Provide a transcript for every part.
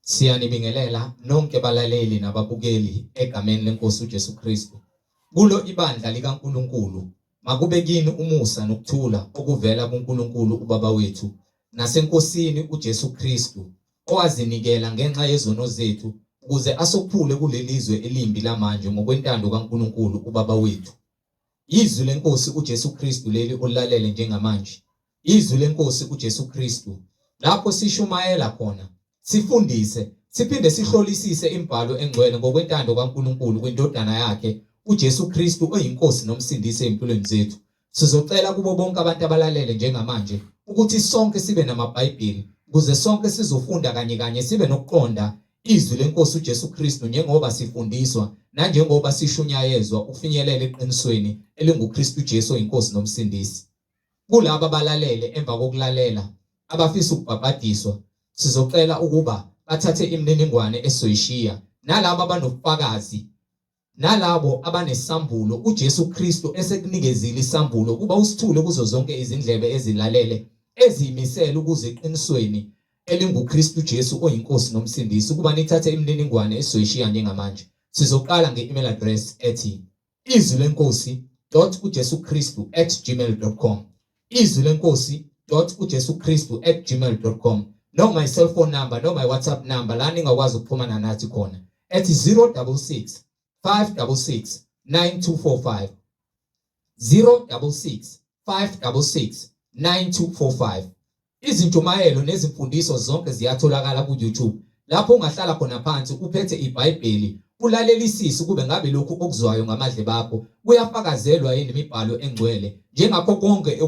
Siyanibingelela nonke balaleli nababukeli egameni lenkosi uJesu Kristu. Kulo ibandla likaNkulunkulu makube kini umusa nokuthula okuvela kuNkulunkulu uBaba wethu naseNkosini uJesu Kristu owazinikela ngenxa yezono zethu ukuze asophule kulelizwe elimbi lamanje ngokwentando kaNkulunkulu uBaba wethu. Izwi lenkosi uJesu Kristu leli olalele njengamanje. Izwi lenkosi uJesu Kristu lapho sishumayela khona, sifundise, siphinde sihlolisise imibhalo engcwele ngokwentando kaNkulunkulu kwindodana yakhe uJesu Kristu oyinkosi nomsindisi ezimpilweni zethu. Sizocela kubo bonke abantu abalalele njengamanje ukuthi sonke sibe namaBhayibheli ukuze sonke sizofunda kanye kanye sibe nokuqonda izwi lenkosi uJesu Kristu njengoba sifundiswa nanjengoba sishunyayezwa ukufinyelela eqinisweni elinguKristu Jesu oyinkosi nomsindisi. Kulabo abalalele emva kokulalela abafisa ukubhabhadiswa sizocela ukuba bathathe imininingwane esizoyishiya nalabo abanobufakazi nalabo abanesambulo uJesu Kristu esekunikezile isambulo kuba usithule kuzo zonke izindlebe ezilalele eziyimisele ukuze eqinisweni elinguKristu Jesu oyinkosi nomsindisi ukuba nithathe imininingwane esizoyishiya njengamanje. Sizoqala nge-email address ethi izwi lenkosi dot uJesu Kristu at gmail.com, izwi lenkosi dot uJesu Kristu at gmail.com, noma i-cellphone number noma i-WhatsApp number la ningakwazi ukuxhumana nathi khona ethi 066 566 9245, 066 566 9245. Izintshumayelo nezimfundiso zonke ziyatholakala ku-YouTube lapho ungahlala khona phansi uphethe iBhayibheli ulalelisise ukube ngabe lokhu okuzwayo ngamadlebe akho kuyafakazelwa yini imibhalo engcwele njengakho konke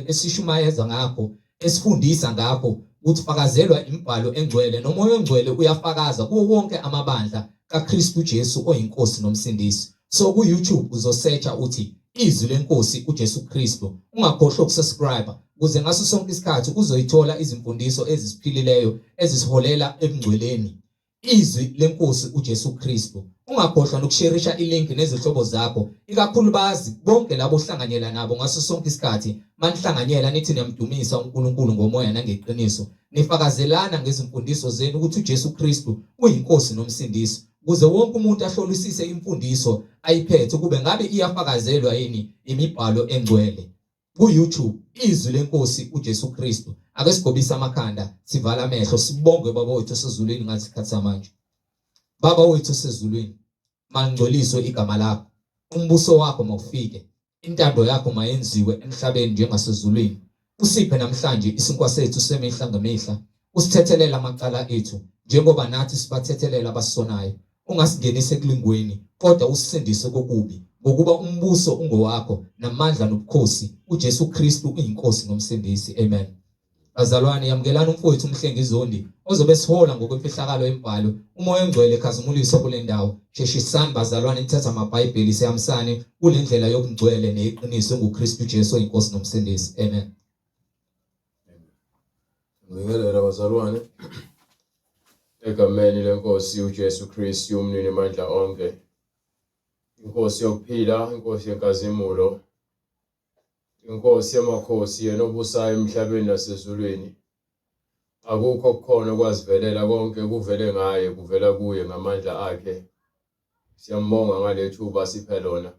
esishumayeza ngakho esifundisa ngakho ukuthi fakazelwa imibhalo engcwele noMoya oNgcwele uyafakaza kuwo wonke amabandla kaKristu Jesu oyinkosi nomsindisi. So ku YouTube uzosearcha uthi izwi lenkosi uJesu Kristu, ungakhohlwa ukusubscribe ukuze ngaso sonke isikhathi uzoyithola izimfundiso ezisiphilileyo ezisiholela ebungcweleni. Izwi lenkosi uJesu Kristu. Ungakhohlwa nokusherisha ilink nezihlobo zakho, ikakhulukazi bonke labo ohlanganyela nabo ngaso sonke isikhathi. Manihlanganyela nithi niyamdumisa uNkulunkulu ngomoya nangeqiniso, nifakazelana ngezimfundiso zenu ukuthi uJesu Kristu uyinkosi nomsindisi, ukuze wonke umuntu ahlolisise imfundiso ayiphethe kube ngabe iyafakazelwa yini imibhalo engcwele. Ku-YouTube izwi lenkosi uJesu Kristu. Ake sigobise amakhanda sivala amehlo sibonge Baba wethu osezulwini ngasikhathi samanje. Baba wethu osezulwini, mangcweliswe igama lakho, umbuso wakho mawufike, intando yakho mayenziwe emhlabeni njengasezulwini. Usiphe namhlanje isinkwa sethu semihla ngemihla, usithethelele amacala ethu njengoba nathi sibathethelela abasonayo. Ungasingenisi ekulingweni, kodwa usisindise kokubi, ngokuba umbuso ungowakho namandla nobukhosi, uJesu Kristu uyinkosi nomsindisi. Amen. Bazalwane, yamukelani umfowethu uMhlengi Zondi ozobe sihola ngokwemfihlakalo yembhalo. UMoya oNgcwele khazimuliswa kule ndawo. Sheshisani bazalwane nithathe amaBhayibheli sihambisane kule ndlela yobungcwele neyiqiniso enguKristu Jesu oyinkosi nomsindisi. Amen. Ngibingelela bazalwane egameni lenkosi uJesu Kristu umnini mandla onke, inkosi yokuphila, inkosi yenkazimulo, inkosi yamakhosi, yena obusayo emhlabeni nasezulwini. Akukho okukhona okwazivelela, konke kuvele ngaye, kuvela kuye ngamandla akhe. Siyambonga ngalethuba siphe lona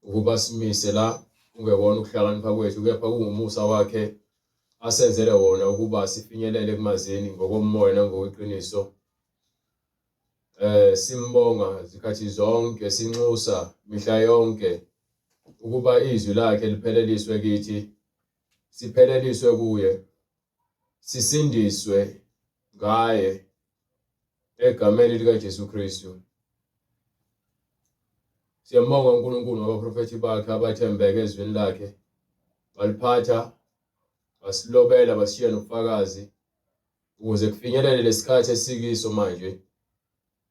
ukuba simise la, kungekona ukuhlakanipha kwethu kepha kungumusa wakhe asenzele wona ukuba sifinyelele ekumazini ngokomoya nangokweqiniso. Simbonga zikhathi zonke, sinxusa mihla yonke ukuba izwi lakhe lipheleliswe kithi, sipheleliswe kuye, sisindiswe ngaye egameni likaJesu Kristu. Siyambonga uNkulunkulu ngabaprofethi bakhe abathembeke ezwini lakhe, baliphatha, basilobela, bashiya nobufakazi ukuze kufinyelele lesikhathi esikiso manje.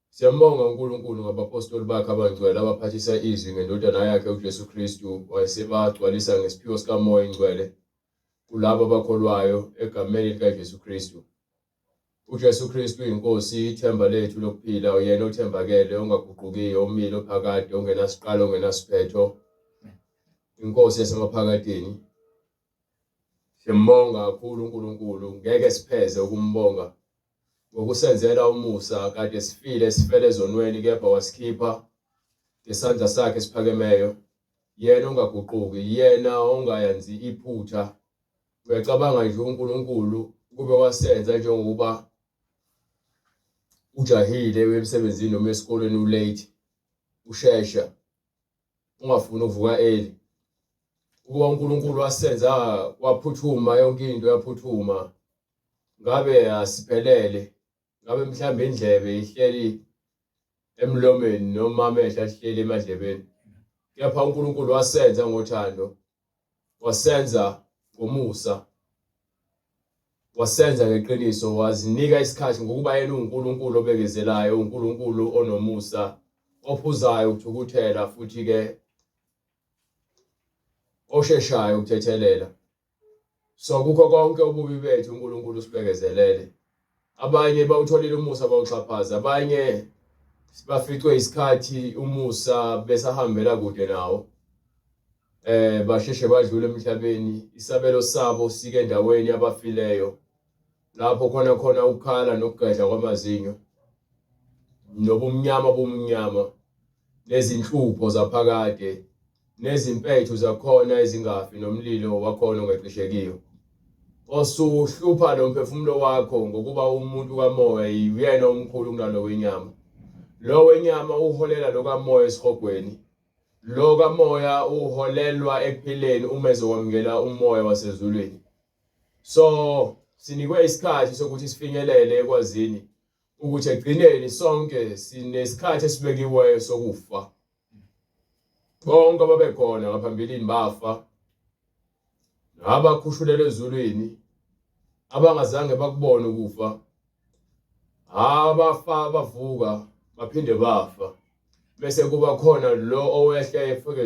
Siyambonga uNkulunkulu ngabapostoli bakhe abangcwele abaphathisa izwi ngeNdodana yakhe uJesu Kristu, wayesebagcwalisa ngesiphiwo sikaMoya oNgcwele kulabo abakholwayo egameni likaJesu Kristu. UJesu Kristu uyiNkosi, ithemba lethu lokuphila, uyena othembakele, ongaguqukiyo, omile, ophakade, ongenasiqalo, ongenasiphetho, iNkosi yasemaphakadeni. Siyambonga kakhulu uNkulunkulu, ngeke sipheze ukumbonga. Ngokusenzela umusa kade sifile sifele ezonweni kepha wasikhipha ngesandla sakhe esiphakemeyo. Yena ongaguquki, yena ongayenzi iphutha. Uyacabanga nje uNkulunkulu kube wasenza njengokuba ujahile uye emsebenzini noma esikoleni ulate ushesha ungafuni ukuvuka early ukuba uNkulunkulu wasenza kwaphuthuma yonke into yaphuthuma ngabe asiphelele ngabe mhlawumbe indlebe ihleli emlomeni noma amehlo ahleli emadlebeni kepha uNkulunkulu wasenza ngothando wasenza ngomusa wasenza ngeqiniso wazinika isikhathi ngokuba yena uNkulunkulu obekezelayo uNkulunkulu onomusa ophuzayo ukuthukuthela futhi ke osheshayo ukuthethelela So kukho konke ububi bethu uNkulunkulu usibekezelele. Abanye bawutholile umusa bawuxhaphaza, abanye baficwe isikhathi umusa besahambela kude nawo. Eh basheshe badlule emhlabeni, isabelo sabo sike endaweni yabafileyo lapho khona khona ukukhala nokugedla kwamazinyo nobumnyama bomnyama nezinhlupho zaphakade nezimpethu zakhona ezingafi nomlilo wakhona ongacishekiyo osuhlupha lo mphefumulo wakho ngokuba umuntu kamoya uyena omkhulu kunalo wenyama lo wenyama uholela lo kamoya esihogweni lo kamoya uholelwa ekuphileni uma ezokwamukela umoya wasezulwini so sinikwe isikhathi sokuthi sifinyelele ekwazini ukuthi ekugcineni sonke sinesikhathi esibekiweyo sokufa bonke ababekhona ngaphambilini bafa nabakhushulelwe ezulwini abangazange bakubone ukufa abafa bavuka baphinde bafa bese kuba khona lo owehle efike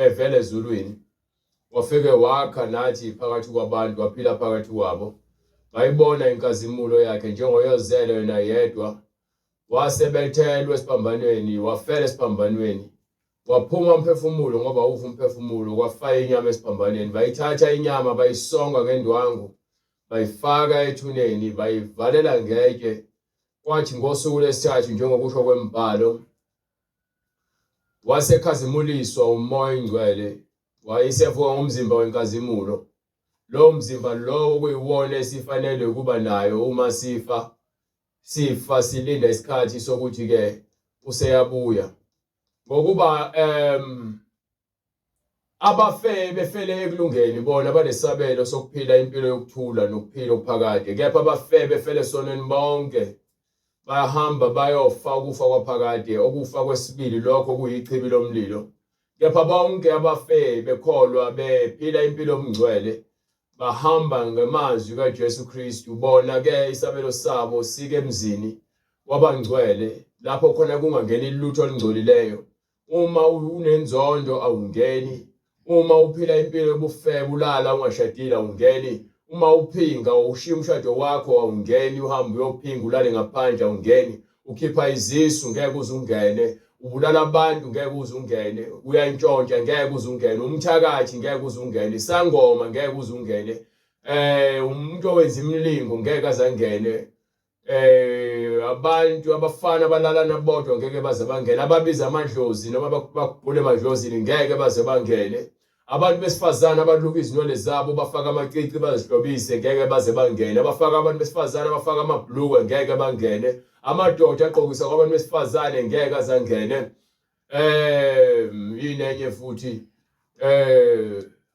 evele ezulwini Wafike wakha nathi phakathi kwabantu, waphila phakathi kwabo. Bayibona inkazimulo yakhe njengoyozele yena yedwa. Wasebethelwe esiphambanweni, wafela esiphambanweni. Waphuma umphefumulo ngoba ufa umphefumulo, kwafa inyama esiphambanweni. Bayithatha inyama bayisonga ngendwangu, bayifaka ethuneni, bayivalela ngetshe. Kwathi ngosuku lwesithathu njengokusho kwembhalo, Wasekhazimuliswa uMoya oyiNgcwele, wayesevuka ngomzimba wenkazimulo. Lowo mzimba lowo okuyiwona esifanele ukuba nayo uma sifa, sifa silinda isikhathi sokuthi-ke useyabuya. Ngokuba Abafe befele ekulungeni bona banesabelo sokuphila impilo yokuthula nokuphila okuphakade, kepha abafe befele esonweni bonke bayahamba bayofa ukufa kwaphakade, okufa kwesibili lokho kuyichibi lomlilo. Kepha bonke abafe bekholwa bephila impilo yobungcwele bahamba ngamazwi kaJesu Kristu, bona ke isabelo sabo sike emzini wabangcwele lapho khona kungangeni lutho olungcolileyo. Uma unenzondo awungeni. Uma uphila impilo yobufebe ulala ungashadile awungeni. Uma uphinga ushiya umshado wakho awungeni, uhambe uyophinga ulale ngaphandle awungeni. Ukhipha izisu ngeke uze ungene. Ubulala abantu ngeke uze ungene. Uyantshontsha ngeke uze ungene. Umthakathi ngeke uze ungene. Isangoma ngeke uze ungene. Umuntu owenza imilingo ngeke aze angene. Abantu abafana abalalana bodwa ngeke baze bangene, ababiza amadlozi noma bakubhule emadlozini ngeke baze bangene. Abantu besifazane abaluka izinwele zabo bafaka amacici bazihlobise ngeke baze bangene. Abafaka abantu besifazane abafaka amabhlukwe ngeke bangene. Amadoda agqokisa kwabantu besifazane ngeke azangene. Yini enye futhi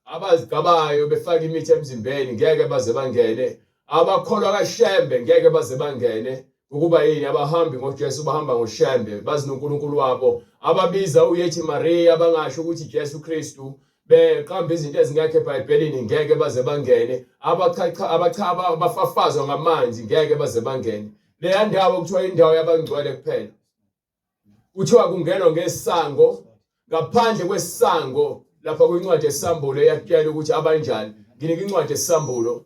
abazigabayo befaka imithi emzimbeni ngeke baze bangene. Abakholwa kaShembe ngeke baze bangene. Ukuba yini abahambi ngoJesu bahamba ngoShembe bazi noNkulunkulu wabo. Ababiza uYethi Maria abangasho ukuthi Jesu Kristu beqamba izinto ezingekho eBhayibhelini ngeke baze bangene. Abachacha abacha abafafazwa ngamanzi ngeke baze bangene. Leya ndawo kuthiwa indawo yabangcwele kuphela. Kuthiwa kungenwa ngesango, ngaphandle kwesango lapha kwincwadi yesambulo eyakutshela ukuthi abanjani. Nginika incwadi yesambulo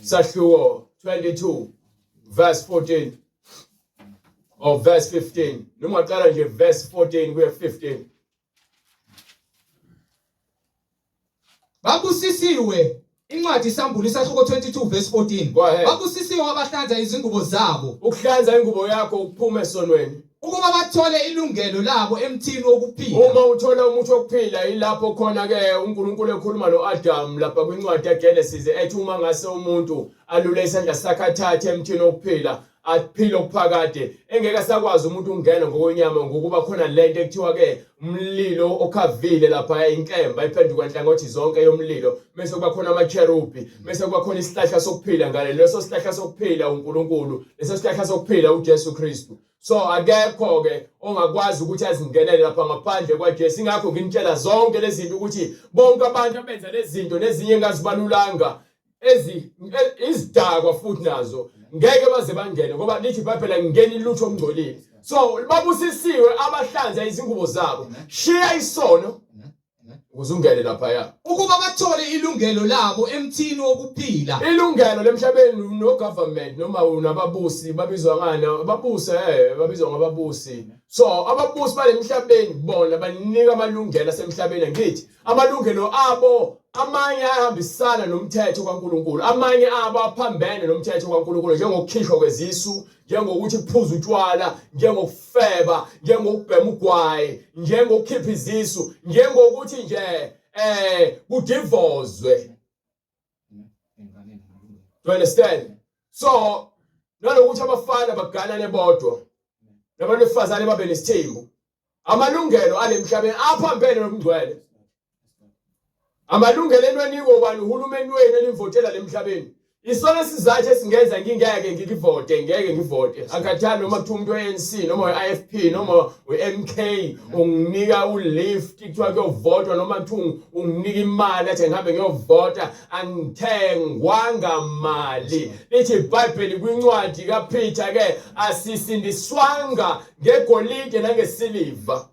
sahluko 22 verse 14 or verse 15 noma ungaqala nje verse 14 kuye 15. Babusisiwe incwadi isambulo isahluko 22 verse 14. Go ahead. Babusisiwe Babusisiwe abahlanza izingubo zabo. Ukuhlanza ingubo yakho ukuphuma esonweni. Ukuba bathole ilungelo labo emthini wokuphila. Uma uthola umuthi wokuphila yilapho khona ke uNkulunkulu ekhuluma noAdam lapha kwincwadi yaGenesis ethi uma ngase umuntu alule isandla sakhe athathe emthini wokuphila aphile okuphakade engeke asakwazi umuntu ukungena ngokwenyama ngokuba khona lento ekuthiwa ke umlilo okhavile lapha inkemba iphenduka nhlangothi zonke yomlilo bese kuba khona amacherubi bese kuba khona isihlahla sokuphila ngale leso sihlahla sokuphila uNkulunkulu leso sihlahla sokuphila uJesu Kristu. So akekho ke ongakwazi ukuthi azingenele lapha ngaphandle kwaJesu. Ingakho nginitshela zonke lezi zinto ukuthi bonke abantu abenza lezi zinto nezinye engazibalulanga ezi izidakwa futhi nazo ngeke baze bangene ngoba lithi iBhayibheli angingeni lutho okungcolile. So babusisiwe abahlanza izingubo zabo. Shiya isono ukuze ungene laphaya. Ukuba bathole ilungelo labo emthini wokuphila. Ilungelo lemhlabeni no government noma unababusi babizwa ngani ababusi babizwa ngababusi. So ababusi balemhlabeni bona banika amalungelo asemhlabeni angithi amalungelo abo amanye ayahambisana nomthetho kaNkuluNkulu amanye abo aphambene nomthetho kaNkuluNkulu njengokukhishwa kwezisu njengokuthi kuphuza utshwala njengokufeba njengokubhema ugwayi njengokukhipha izisu njengokuthi nje kudivozwe. Do you understand? So nanokuthi abafana baganane bodwa nabantu besifazane babe nesithembu amalungelo alemhlabeni aphambene nobungcwele amalungelo enwanikwa ubani uhulumeni wenu enimvotela lemhlabeni isona sizathu esingenza ngingeke ngikivote ngeke ngivote akhathali noma kuthiwa umuntu we-ANC noma we-IFP noma we-MK unginika ulift kuthiwa kuyovotwa noma kuthiwa unginika imali athi ngihambe ngiyovota angithengwanga mali lithi iBhayibheli kwincwadi kaPeter ke asisindiswanga ngegolide nangesiliva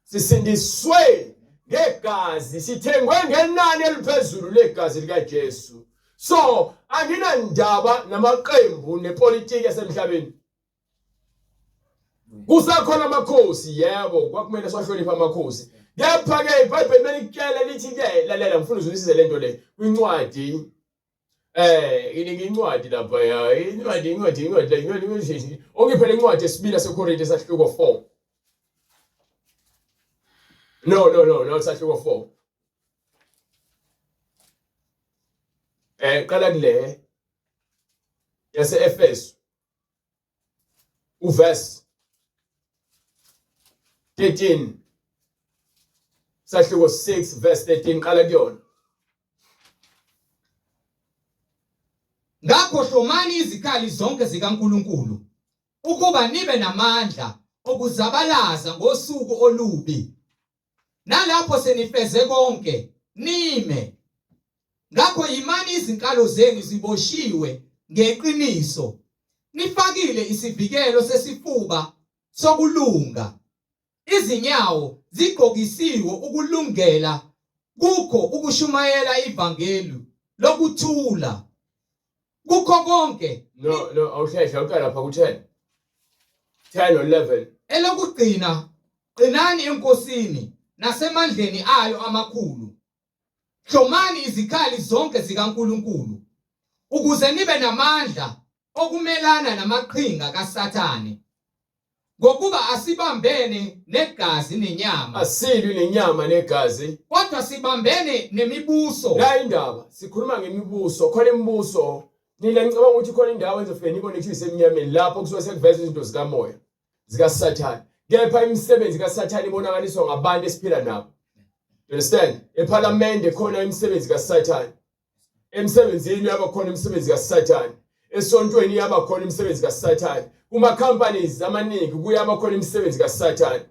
sisindiswe ngegazi sithengwe ngenani eliphezulu legazi likaJesu. So anginandaba namaqembu nepolitiki yasemhlabeni. Kusakhona amakhosi yebo kwakumele siwahloniphe amakhosi kepha ke iBhayibheli melikutshela lithi ke lalela ngifuna uzwisise lento le kwincwadi iningi incwadi lapha ya incwadi incwadi incwadi incwadi incwadi ongiphe le ncwadi esibili yaseKorinte sahluko 4 No no no no sahluko 4 qala kule yase Efesu uverse 13 sahluko 6 verse 13 qala kuyona. Ngakho hlomani izikhali zonke zikaNkulunkulu ukuba nibe namandla okuzabalaza ngosuku olubi nalapho senifeze konke nime. Ngakho yimani izinkalo zenu ziboshiwe ngeqiniso nifakile isivikelo sesifuba sokulunga izinyawo zigqokisiwe ukulungela kukho ukushumayela ivangeli lokuthula kukho konke. No no awuhlehla uqala lapha ku 10 10 or 11. Elokugcina qinani eNkosini nasemandleni ayo amakhulu. Hlomani izikhali zonke zikaNkulunkulu ukuze nibe namandla okumelana namaqhinga kaSathane. Ngokuba asibambene negazi nenyama. Asilwi nenyama negazi. Kodwa sibambene nemibuso. La indaba sikhuluma ngemibuso khona imibuso nina ngicabanga ukuthi khona indawo enizofike nibone kuthiwa isemnyameni lapho kusuke sekuvezwa izinto zikamoya zikaSathane kepha imisebenzi kaSathane ibonakaliswa ngabantu esiphila nabo. You understand? Ephalamende khona imisebenzi kaSathane. Emsebenzini yaba khona imisebenzi kaSathane. Esontweni yaba khona imisebenzi kaSathane. Kuma companies amaningi kuyaba khona imisebenzi kaSathane.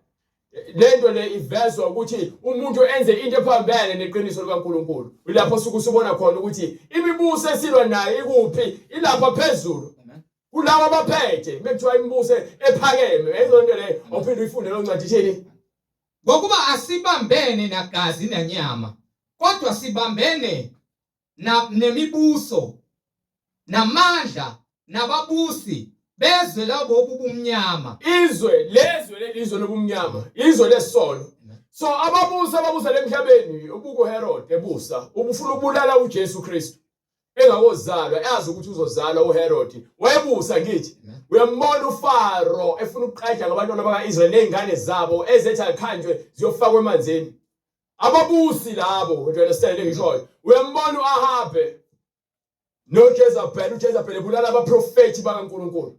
Lento le ivezwa ukuthi umuntu enze into ephambene neqiniso likaNkuluNkulu. Ilapho suke usubona khona ukuthi imibuso esilwa nayo ikuphi, ilapha phezulu. Kulawa abaphethe, mekuthiwa imibuso ephakeme, eyizonto leyo ophinde uyifunde leyo ncwadi ithini? Ngokuba asibambene nagazi nanyama, kodwa sibambene na, nemibuso namandla nababusi bezwe labobu bumnyama. Izwe lezwe lelizwe lobumnyama, izwe lesono. So ababusi ababusa lemhlabeni, ubuku Herod ebusa, ubufuna ukubulala uJesu Kristu. Engakozalwa yazi ukuthi uzozalwa uHerod wayebusa ngithi uyambona uFaro efuna ukuqeda ngabantwana bakaIsrael nezingane zabo ezethi akhanjwe ziyofakwa emanzini ababusi labo you understand engishoyo uyambona uAhabe noJezebel uJezebel ebulala abaprofethi bakaNkuluNkulu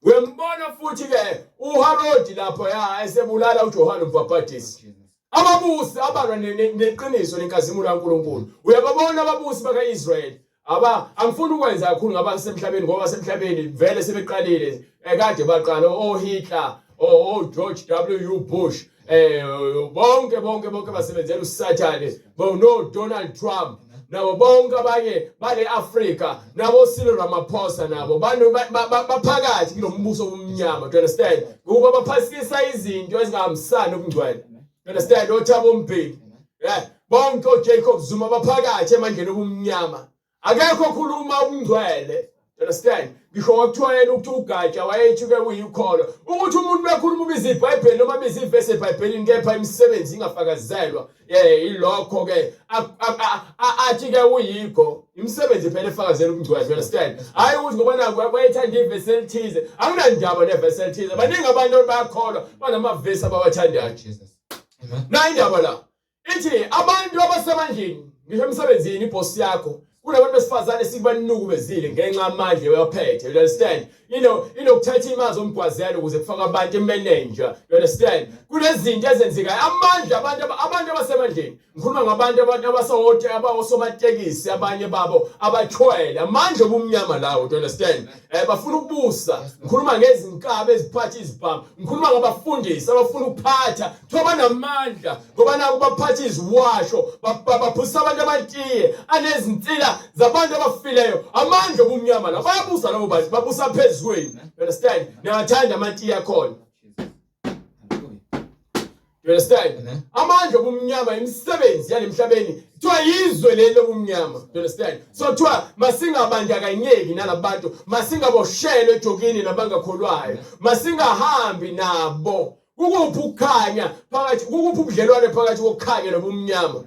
uyambona futhi ke uHarodi lapho ya esebulala uJohane umbhabhadisi ababusi abalwa neqiniso nenkazimulo kaNkuluNkulu uyababona ababusi bakaIsrael aba angifuni ukwenza kakhulu ngabasemhlabeni ngoba basemhlabeni vele sebeqalile eh, kade baqala oHitler o George W Bush eh bonke bonke bonke basebenzela uSathane no Donald Trump nabo bonke abanye bale Africa nabo Cyril Ramaphosa nabo bantu baphakathi kulombuso omnyama do you understand ngoba baphasisa izinto ezingahambisani okungcwele you understand oThabo Mbeki yeah bonke oJacob Zuma baphakathi emandleni obumnyama akekho okhuluma ukungcwele understand ngisho kwakuthiwa yena ukuthi ugatsha wayethi ke uyikholo ukuthi umuntu bekhuluma ubiza iBhayibheli noma abiza ivesi eBhayibhelini kepha imisebenzi ingafakazelwa eh ilokho ke athi ke uyikho imisebenzi phela efakazela ubungcwele understand hayi ukuthi ngoba naku wayethanda ivesi elithize anginandaba nevesi elithize baningi abantu bayakholwa banamavesi abawathandayo nayi indaba la ithi abantu abasemandleni ngisho emsebenzini ibhosi yakho kunabantu besifazane sikubanukubezile ngenxa amandla uyaphethe you understand you know inokuthatha imali zomgwazelo ukuze kufake abantu imanager you understand kunezinto ezenzekayo amandla abantu abantu abasemandleni ngikhuluma ngabantu abantu abasohote abawosomatekisi abanye babo abathwele amandla obumnyama lawo you understand eh bafuna ukubusa ngikhuluma ngezinkabi eziphatha izibhamu ngikhuluma ngabafundisi abafuna ukuphatha kuthiwa banamandla ngoba naku baphatha iziwasho baphusisa abantu abantiye anezinsila zabantu abafileyo amandla obumnyama la bayabusa labo bantu babusa phezu kwenu you understand niyawathanda amantiye akhona You understand? Amandla obumnyama imisebenzi yalemhlabeni kuthiwa yizwe leli lobumnyama. You understand? So kuthiwa masingabandakanyeki nalabantu, masingaboshelwe ejokini nabangakholwayo, masingahambi nabo. Kukuphi ukukhanya phakathi, kukuphi ubudlelwane phakathi kokukhanya nobumnyama?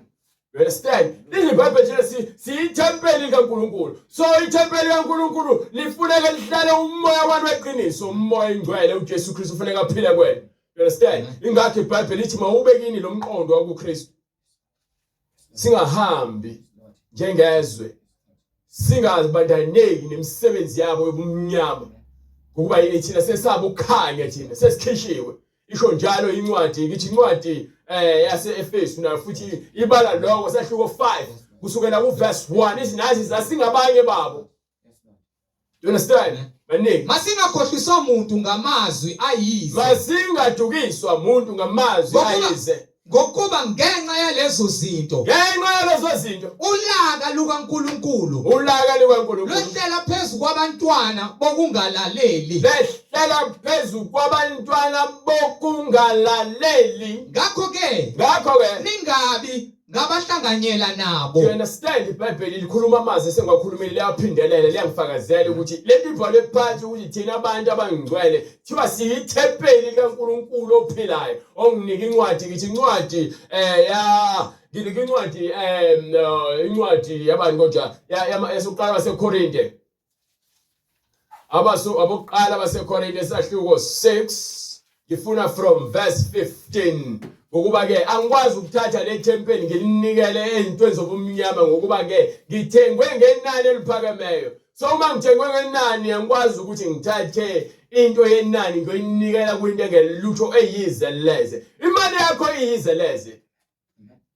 You understand? Lithi iBhayibheli thina si siyithempeli likaNkulunkulu. So ithempeli likaNkulunkulu lifuneka lihlale umoya wani weqiniso, umoya ingcwele uJesu Kristu ufuneka aphile kuwena. You understand? Ingakho iBhayibheli lithi mawube kini lo mqondo wakuKristu. Singahambi njengezwe. Singabandaneki nemisebenzi yabo yobumnyama. Ngokuba yini thina sesaba ukukhanya thina sesikhishiwe. Isho njalo incwadi ngithi incwadi eh yase Efesu nayo futhi ibala lokho sahluko 5 kusukela ku verse 1 izinazi zasingabanye babo. Do you understand? Baningi. Masingakhohliswa muntu ngamazwi ayize. Masingadukiswa muntu ngamazwi ayize. Ngokuba ngenxa yalezo zinto. Ngenxa yalezo zinto. Ulaka lukaNkulunkulu. Ulaka lukaNkulunkulu. Lwehlela phezu kwabantwana bokungalaleli. Lwehlela phezu kwabantwana bokungalaleli. Ngakho ke. Ngakho ke. Ningabi ngabahlanganyela nabo. You understand iBhayibheli likhuluma amazwi esengiwakhulumile liyaphindelela liyangifakazela ukuthi le nto ibhalwe phansi ukuthi thina abantu abangcwele kuthiwa siyithempeli likaNkulunkulu ophilayo onginika incwadi ngithi incwadi eh ya nginika incwadi eh incwadi yabani kodwa yasokuqala baseKorinte abasu abokuqala baseKorinte sahluko 6 ngifuna from verse 15 ngokuba ke angikwazi ukuthatha le thempeli ngilinikele ezintweni zobumnyama ngokuba ke ngithengwe ngenani eliphakemeyo so uma ngithengwe ngenani angikwazi ukuthi ngithathe into yenani ngiyoyinikela kwinto engelutho eyize leze imali yakho iyize leze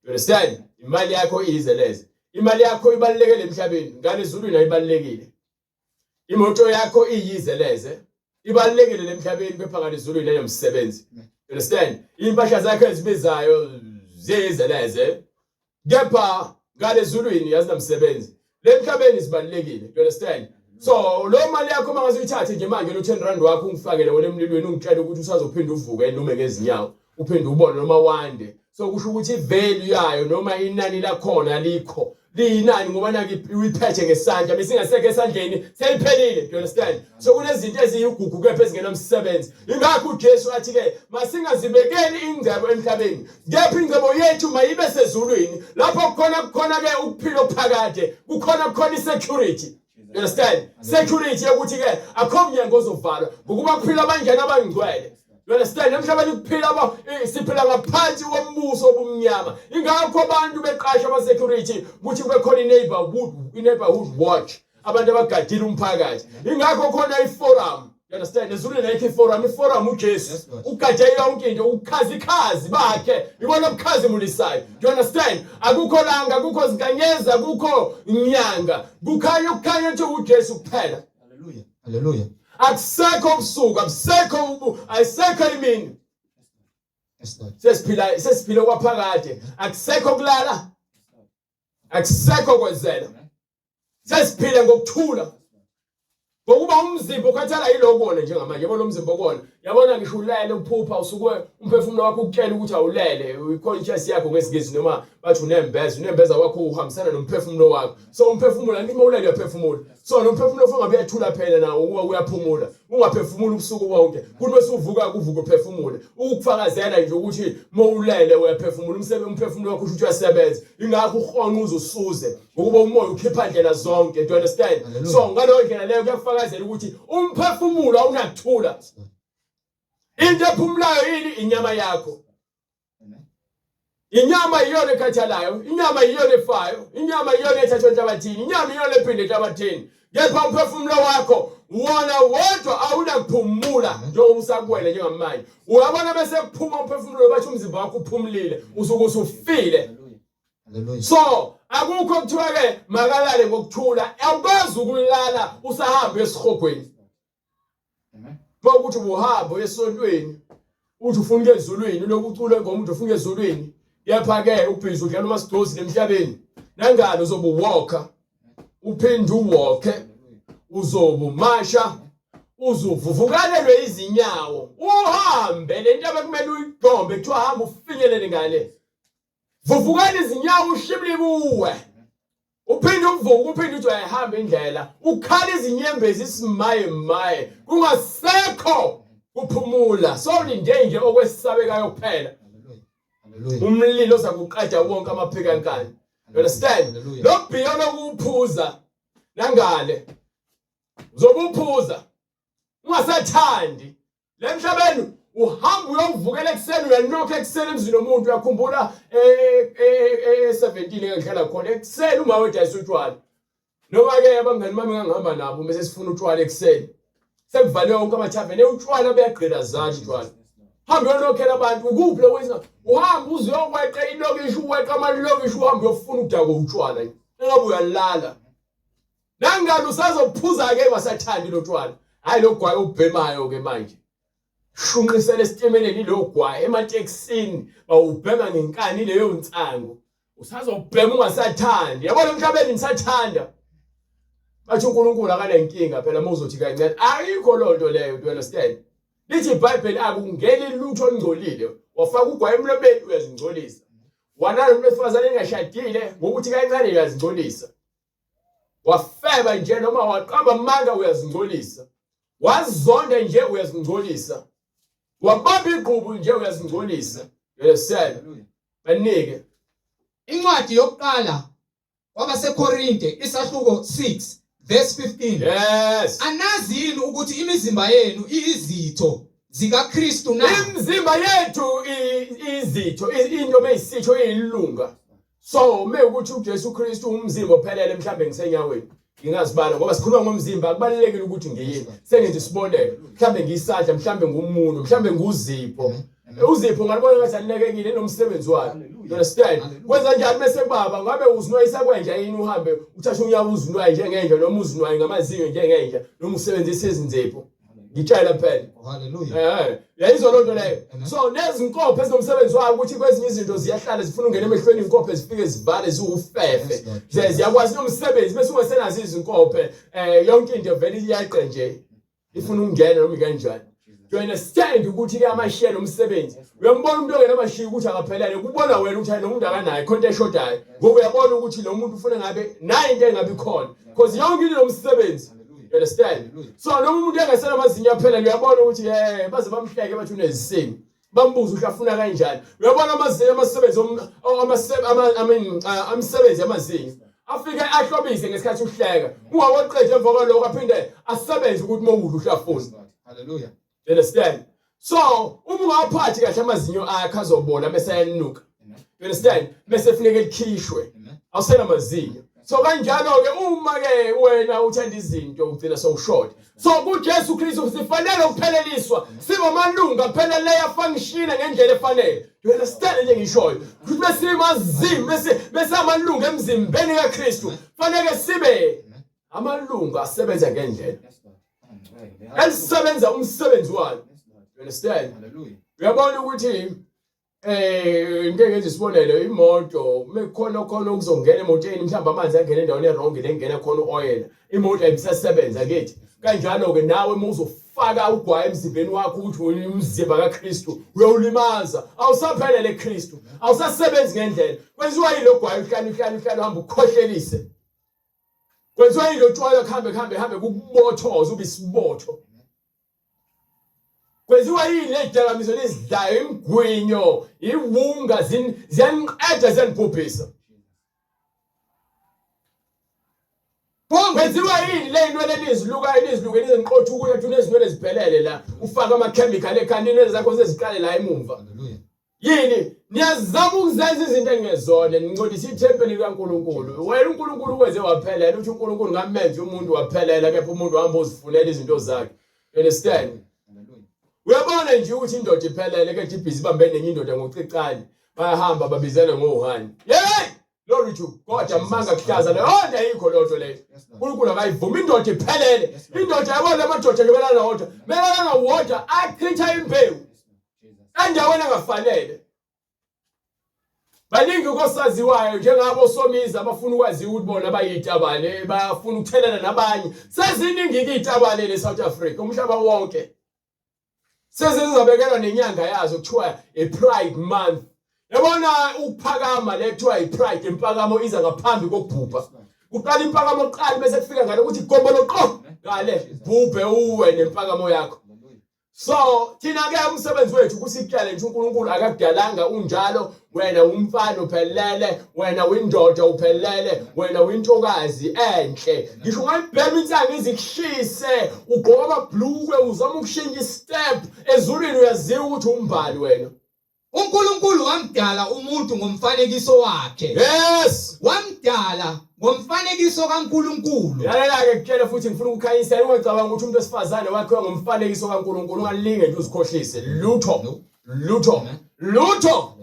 You understand? Imali yakho iyize leze. Imali yakho ibalulekile emhlabeni, ngale ezulwini ayibalulekile. Imoto yakho iyize leze. Ibalulekile lemhlabeni kepha ngale ezulwini ayomsebenzi. You understand? Impahla zakho ezibizayo ziyize leze. Kepha ngale ezulwini azinamsebenzi. Lemhlabeni zibalulekile. You understand? So lo mali yakho uma ngase uyithathe nje manje lo 10 rand wakho ungifakele wena emlilweni ungitshele ukuthi usazophinda uvuke noma ngezinyawo uphinde ubone noma wande. So kusho ukuthi ivalue yayo noma inani lakhona alikho. Liyinani ngoba naki uyiphethe ngesandla besingasekho esandleni seyiphelile. Do you understand? So kunezinto eziyigugu kepha ezingenamsebenzi. Ingakho uJesu athi ke masingazibekeli ingcebo emhlabeni. Kepha ingcebo yethu mayibe sezulwini. Lapho kukhona kukhona ke ukuphila okuphakade, kukhona kukhona isecurity. You understand? Security yokuthi ke akho mnyango ozovalwa ngokuba kuphila abangena abangcwele. You understand? Emhlabeni kuphila aba siphila ngaphansi kombuso obumnyama. Ingakho abantu beqasha ama security ukuthi kube khona i-neighborhood, i-neighborhood watch. Abantu abagadile umphakathi. Ingakho khona i-forum. You understand? Ezulwini ayikho i-forum, i-forum uJesu. Ugade yonke into, ubukhazikhazi bakhe ibona obukhazimulisayo. Do you understand? Akukho langa, akukho zinkanyezi, akukho nyanga. Kukhanya ukukhanya nje uJesu kuphela. Hallelujah. Hallelujah. Akusekho ubusuku, akusekho ubu, ayisekho imini. Yes, Lord. Sesiphila sesiphila kwaphakade. Akusekho kulala. Akusekho kwezela. Sesiphila ngokuthula. Ngokuba umzimba ukhathala yilokho njengamanje, yabo lo mzimba okona. Yabona ngisho ulele uphupha usuke umphefumulo wakho ukutshela ukuthi awulele, i-conscious yakho ngesiNgisi noma bathi unembeza, unembeza wakho uhambisana nomphefumulo wakho. So umphefumulo angithi uma ulele uyaphefumula. So lo mphefumulo ufuna ngabe uyathula phela nawo ukuba uyaphumula. Ungaphefumuli ubusuku bonke. Kuthi bese uvuka kuvuka uphefumule. Ukufakazela nje ukuthi uma ulele uyaphefumula umsebenzi umphefumulo wakho usho ukuthi uyasebenza. Ingakho uhonqa uze usuze ngokuba umoya ukhipha ndlela zonke. Do you understand? Hallelujah. So ngaleyo ndlela leyo kuyakufakazela ukuthi umphefumulo awunakuthula. Into ephumulayo yini inyama yakho. Inyama iyona ekhathalayo, inyama iyona efayo, inyama iyona ethathwa enhlabathini, inyama iyona ephinde enhlabathini. Kepha umphefumulo wakho wona wodwa awunakuphumula njengoba usakwele njengamanje. Uyabona bese kuphuma umphefumulo bathi umzimba wakho uphumulile, usuke usufile. Hallelujah. So akukho kuthiwa ke makalale ngokuthula, awukwazi ukulala usahamba esihogweni. Amen. Mawukuthi ubuhamba esontweni uthi ufuna ukuya ezulwini ulokhu ucula ingoma uthi ufuna ukuya ezulwini kepha ke ubhizi udlala umasigcozi emhlabeni nangalo uzobe uwalker uphinde uwalke uzobe umasha uzuvuvukalelwe izinyawo uhambe le ntaba kumele uyigombe kuthiwa hamba ufinyelele ngale vuvukela izinyawo ushibile kuwe uphinde uvuke uphinde uthi uyayihamba indlela ukhala izinyembezi isimaye maye kungasekho kuphumula sowulinde nje okwesabekayo kuphela Hallelujah. umlilo oza kuqeda wonke amaphikankani you understand Hallelujah. lo bhiya lokuphuza nangale uzobuphuza ungasathandi Lemhlabeni uhamba uyovukela ekuseni uyanokha ekuseni emzini womuntu uyakhumbula e-17 engihlala khona ekuseni uma wedayisa utshwala noma ke abangani bami ngangihamba nabo bese sifuna utshwala ekuseni sekuvaliwe wonke amathaveni utshwala buyagqilazana utshwala hamba uyonokhela abantu ukuphi lokwenza uhamba uze uyokweqa ilokishi uweqa amalokishi uhambe uyofuna ukudakwa utshwala engabe uyalala Nangani usazophuza ke wasathandi lo tshwala. Hayi lo gwayi obhemayo ke manje. Shunqisela esitimeleni lo gwayi ematekisini bawubhema ngenkani leyo nsangu. Usazobhema ungasathandi. Yabona emhlabeni nisathanda. Bathi uNkulunkulu akanenkinga phela uma uzothi kancane. Ayikho lonto leyo, do you understand? Lithi iBhayibheli akungeni lutho olungcolile. Wafaka ugwayi emlomeni uyazingcolisa. Walala umuntu wesifazane engashadile ngokuthi kancane uyazingcolisa. Wafeba nje noma waqamba amanga uyazingcolisa. Wazonda nje uyazingcolisa. Wabamba igqubu nje uyazingcolisa. Yesela. Banike. Incwadi yokuqala kwabaseKorinte isahluko 6 verse 15. Yes. Anazi yini ukuthi imizimba yenu iyizitho zikaKristu na? Imizimba yethu izitho into meyisitho iyilunga. So mewukuthi uJesu Kristu umzimba ophelele mhlambe ngisenyaweni ngingazibala ngoba sikhuluma ngomzimba kubalulekile ukuthi ngiyini sengenza isibonelo mhlambe ngiyisandla mhlambe ngumuntu mhlambe nguzipho uzipho ngalibona ngathi alinakekile nomsebenzi wakhe you understand kwenza njani bese kubaba ngabe uzinwayisa kwenja yini uhambe uthatha unyawo uzinwaye njengenja noma uzinwaye ngamazinyo njengenja noma usebenzisa izinzipho ngitshela phela Hallelujah. Eh, yayizwa loo nto leyo. So nezinkophe ezinomsebenzi wayo ukuthi kwezinye izinto ziyahlala zifuna ukungena emehlweni inkophe zifike zivale ziwufefe. Ziyakwazi nomsebenzi bese ungasenazo izinkophe eh yonke into vele iyeqe nje. Ifuna ukungena noma ikanjani. You understand ukuthi ke amashiya nomsebenzi. Uyambona umuntu ongena amashiya ukuthi akaphelele kubona wena ukuthi lo muntu akanayo khona into eshodayo. Ngoba uyabona ukuthi lo muntu ufuna ngabe nayi into engabi khona. Because yonke into nomsebenzi. You understand? So noma umuntu engasela amazinyo aphelele uyabona ukuthi eh baze bamhleke bathi unezisini. Bambuza uhlafuna kanjani. Uyabona amazinyo amasebenzi I mean amsebenzi amazinyo. Afike ahlobise ngesikhathi uhleka. Ungawoqeda emva kwalokho aphinde asebenze ukuthi mowudla uhlafuna. Hallelujah. You understand? So uma ungawaphathi kahle amazinyo akhe azobola bese ayanuka. You understand? Bese funeka likhishwe. Awusena mazinyo. So kanjalo ke uma ke wena uthanda izinto ugcina sowushort. So kuJesu Kristu sifanele ukupheleliswa. Sibe amalungu apheleleyo afunctiona ngendlela efanele. You understand nje ngishoyo? Ukuthi bese mazinyo bese bese amalungu emzimbeni kaKristu. Fanele sibe amalungu asebenza ngendlela. Elisebenza umsebenzi walo. You understand? Hallelujah. Uyabona ukuthi eh ngeke ngenze isibonelo imoto mekukhona khona okuzongena emotweni mhlawumbe amanzi angena endaweni erong lengena khona uoil imoto ayisasebenza kithi kanjalo ke nawe uma uzofaka ugwayi emzimbeni wakho ukuthi umzimba kaKristu uyawulimaza awusaphelele Kristu awusasebenzi ngendlela kwenziwa yilo gwayi uhlala uhlala uhlala uhamba ukhohlelise kwenziwa yilo tshwala kuhambe kuhambe hambe kukubothoza ube isibotho Kwenziwa yini lezidakamizwa lezidlayo imigwinyo iwunga ziyaniqeda ziyanibhubhisa. Kwenziwa yini le nywele nizilukayo niziluke nizinqotha ukuthi athi unezinwele ziphelele la ufaka ama-chemical ekhanda inwele zakho seziqale la emumva. Yini niyazama ukuzenza izinto engezona nincolisa ithempeli likaNkulunkulu. Wena uNkulunkulu ukwenze waphelela uthi uNkulunkulu ngamenza umuntu waphelela kepha umuntu wahamba uzifunela izinto zakhe. Understand? Uyabona nje ukuthi indoda iphelele ke ibhizi ibambe nenye indoda ngocicane bayahamba babizele ngohani. Hey! Glory to God amanga kuhlaza leyo nto ayikho leyo nto leyo. uNkulunkulu akayivumi indoda iphelele. Indoda yabona amadoda nje belala wodwa. Melala wodwa achitha imbewu. Endaweni engafanele. Baningi kosaziwayo njengabo somizi abafuna ukwaziwa ukuthi bona bayitabane bafuna ukuthelana nabanye. Seziningi ke itabane le South Africa umhlaba wonke. Sezizobekelwa nenyanga yazo kuthiwa i-Pride Month. Yabona ukuphakama le kuthiwa i-pride impakamo iza ngaphambi kokubhubha. Kuqala impakamo kuqala bese kufika ngale ukuthi gombolo qo ngale bhubhe uwe nempakamo yakho. So thina ke umsebenzi wethu kusitshele nje uNkulunkulu akakudalanga unjalo wena umfana uphelele wena windoda uphelele wena wintokazi enhle ngisho ungayibhema insangu izikushise ugqoka amabhlukwe uzama ukushintsha istep ezulwini uyaziwa ukuthi umbali wena uNkulunkulu wamdala umuntu ngomfanekiso wakhe. Yes. Wamdala ngomfanekiso kaNkulunkulu. Lalela-ke kutshele futhi ngifuna ukukhanyisela ungacabanga ukuthi umuntu wesifazane wakhiwa ngomfanekiso kaNkulunkulu ungalinge nje uzikhohlise. Lutho. Lutho. Lutho.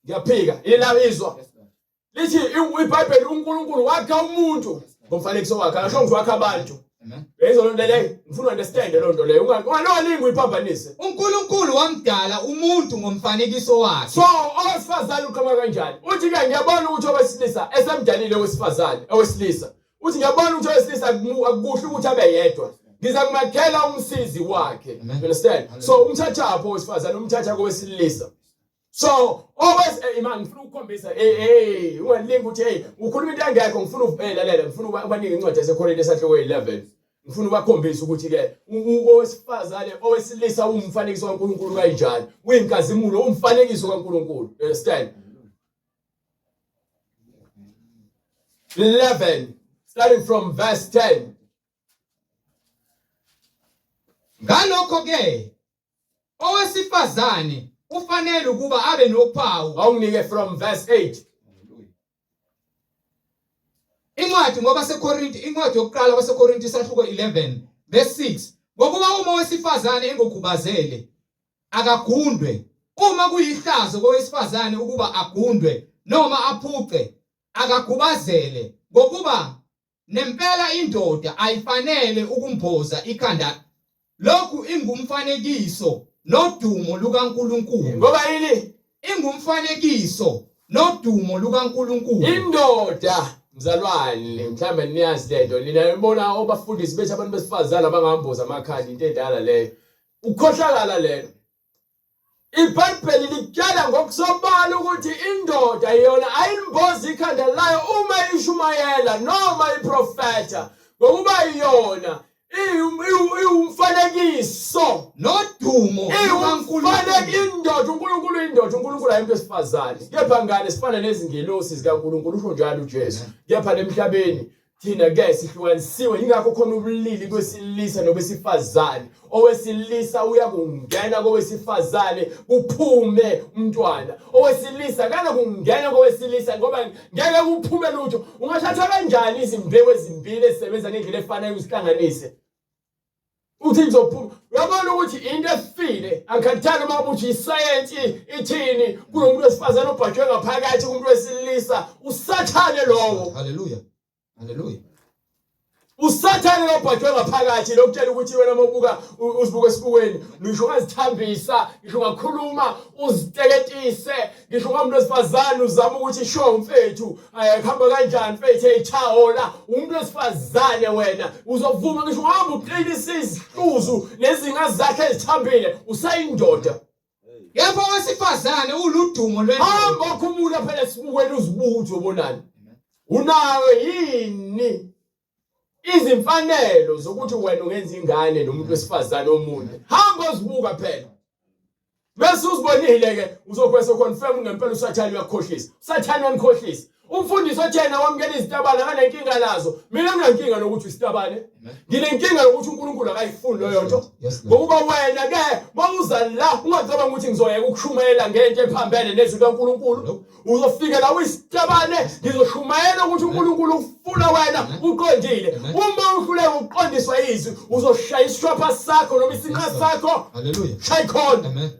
Ngiyaphika. Ila izwa. Lithi iBhayibheli uNkulunkulu wakha umuntu ngomfanekiso wakhe. Akasho ukuthi wakha abantu. Uyayizwa loo nto leyo? Ngifuna understand loo nto leyo. Ungalingi uyiphambanise. uNkulunkulu wamdala umuntu ngomfanekiso wakhe. So owesifazane uqhamuka kanjani? Uthi ke ngiyabona ukuthi owesilisa esemdalile owesifazane, owesilisa. Uthi ngiyabona ukuthi owesilisa akukuhle ukuthi abe yedwa. Ngiza kumakhela umsizi wakhe. You understand? So umthathapho owesifazane umthatha kowesilisa. So always hey man ngifuna ukukhombisa hey hey ungalingi ukuthi hey ukhuluma into engekho ngifuna uvelalela ngifuna ubanika incwadi yaseKorinte esahluko 11 ngifuna ubakhombisa ukuthi ke owesifazane owesilisa umfanekiso kaNkuluNkulu kanjani uyinkazimulo umfanekiso kaNkuluNkulu you understand 11 starting from verse 10 Ngalokho ke Owesifazane ufanele ukuba abe nophawu. Awunginike from verse 8. Incwadi ngobaseKorinti, incwadi yokuqala kwaseKorinti isahluko 11 verse 6. Ngokuba uma owesifazane engokhubazele akagundwe, uma kuyihlazo kowesifazane ukuba agundwe noma aphuce akakhubazele, ngokuba Nempela indoda ayifanele ukumboza ikhanda lokhu ingumfanekiso nodumo lukaNkulunkulu. Ngoba yini? Ingumfanekiso nodumo lukaNkulunkulu. Indoda mzalwane mhlawumbe niyazi lento nina nibona obafundisi bethi abantu besifazane abangamboza amakhanda into endala leyo. Ukukhohlakala lelo. IBhayibheli likutshela ngokusobala ukuthi indoda yona ayilimbozi ikhanda layo uma ishumayela noma iprofetha ngokuba yona iwumfanekiso nodumo iwumfanekiso indoda uNkulunkulu indoda uNkulunkulu ayinto esifazane kepha ngale sifana nezingelosi zikaNkulunkulu usho njalo uJesu kepha lemhlabeni Thina ke sihlukanisiwe yingakho khona ubulili kwesilisa nobesifazane. Owesilisa uyakungena kowesifazane kuphume umntwana. Owesilisa kana kungena kowesilisa ngoba ngeke kuphume lutho. Ungathatha kanjani izimbewu ezimbili ezisebenza ngendlela efanayo uzihlanganise? Uthi ngizophuma. Uyabona ukuthi into efile angikhathali uma uthi isayensi ithini kunomuntu wesifazane obhajwe ngaphakathi kumuntu wesilisa usathane lowo. Hallelujah. Hallelujah. Usathane lobhajwe ngaphakathi lokutshela ukuthi wena mawubuka uzibuka esibukweni ngisho ungazithambisa ngisho ungakhuluma uziteketise ngisho ungamuntu wesifazane uzama ukuthi sho mfethu kuhamba kanjani mfethu hey la umuntu wesifazane wena uzovuma ngisho uhamba uqinisa izihluzu nezinga zakhe ezithambile usayindoda Kepha owesifazane uludumo lwendoda. Hamba okhumula phela esibukweni uzibuke ukuthi ubonani. Unayo yini izimfanelo zokuthi wena ungenza ingane nomuntu wesifazane omunye? Hamba uzibuka phela. Bese uzibonile ke uzokwese confirm ngempela uSathane uyakukhohlisa. uSathane uyanikhohlisa. Umfundisi othena wamukela izitabane akanenkinga nazo. Mina nginenkinga nokuthi isitabane. Nginenkinga yokuthi uNkulunkulu akayifuni leyo nto. Ngokuba wena ke mawuza la ungacabanga ukuthi ngizoyeka ukushumayela ngento ephambene nezwi likaNkulunkulu. Uzofika la uyisitabane ngizoshumayela ukuthi uNkulunkulu ufuna wena uqondile. Uma uhluleka ukuqondiswa izwi uzoshaya isishwapha sakho noma isinqa sakho. Hallelujah. Shaya khona. Amen.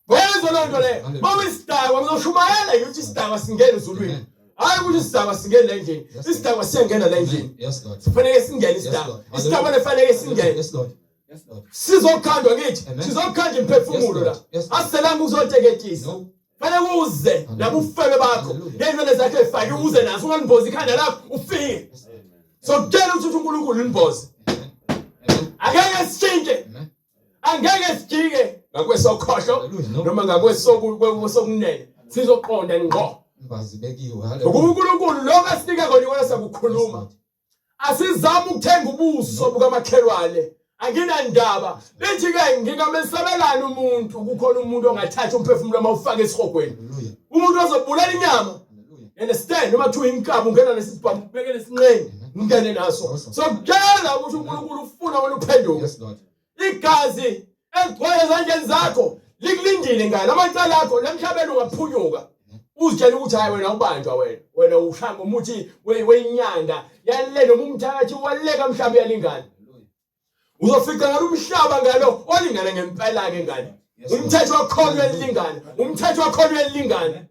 Wenza leyo nto leyo. Mawuyisidakwa ngizoshumayela ukuthi isidakwa singena ezulwini. Hayi ukuthi isidakwa singene la endlini. Isidakwa siyangena la endlini. Yes Lord. Sifanele singene isidakwa. Isidakwa lefanele singene. Yes Lord. Yes Lord. Sizokhandwa ngithi. Sizokhanda imphefumulo la. Asiselanga ukuzoteketisa. Fanele uze nabufebe bakho. Ngezimele zakhe efake uze naso ungalimbozi ikhanda lakho ufike. Sokutshela ukuthi uNkulunkulu ulimboze. Akeke sishintshe. Angeke sijike ngakwesokhohlo noma ngakwesokunene sizoqonda ngqo. Bazibekiwe. UNkulunkulu lokho asinika kona ikona sakukhuluma. Asizame ukuthenga ubuso bukamakhelwane. Anginandaba. Lithi ke ngingamesabelani umuntu kukhona umuntu ongathatha umphefumulo amawufake esihogweni. Umuntu ozobulala inyama. Understand noma kuthiwa inkabi ungena nesibhamu ubeke lesinqeni ungene naso. Sokutshela ukuthi uNkulunkulu ufuna wena uphenduke. Yes Lord. Igazi eligcwele ezandleni zakho likulindile ngane amacala akho lemhlabeni ungaphunyuka. Uzitshela ukuthi hayi wena ubanjwa wena. Wena ushaya ngomuthi wenyanga yale noma umthakathi waleka mhlawumbe uyalingana. Uzofica ngalo umhlaba ngalo olingana ngempela ke ngane. Umthetho wakhona uyalingana. Umthetho wakhona uyalingana.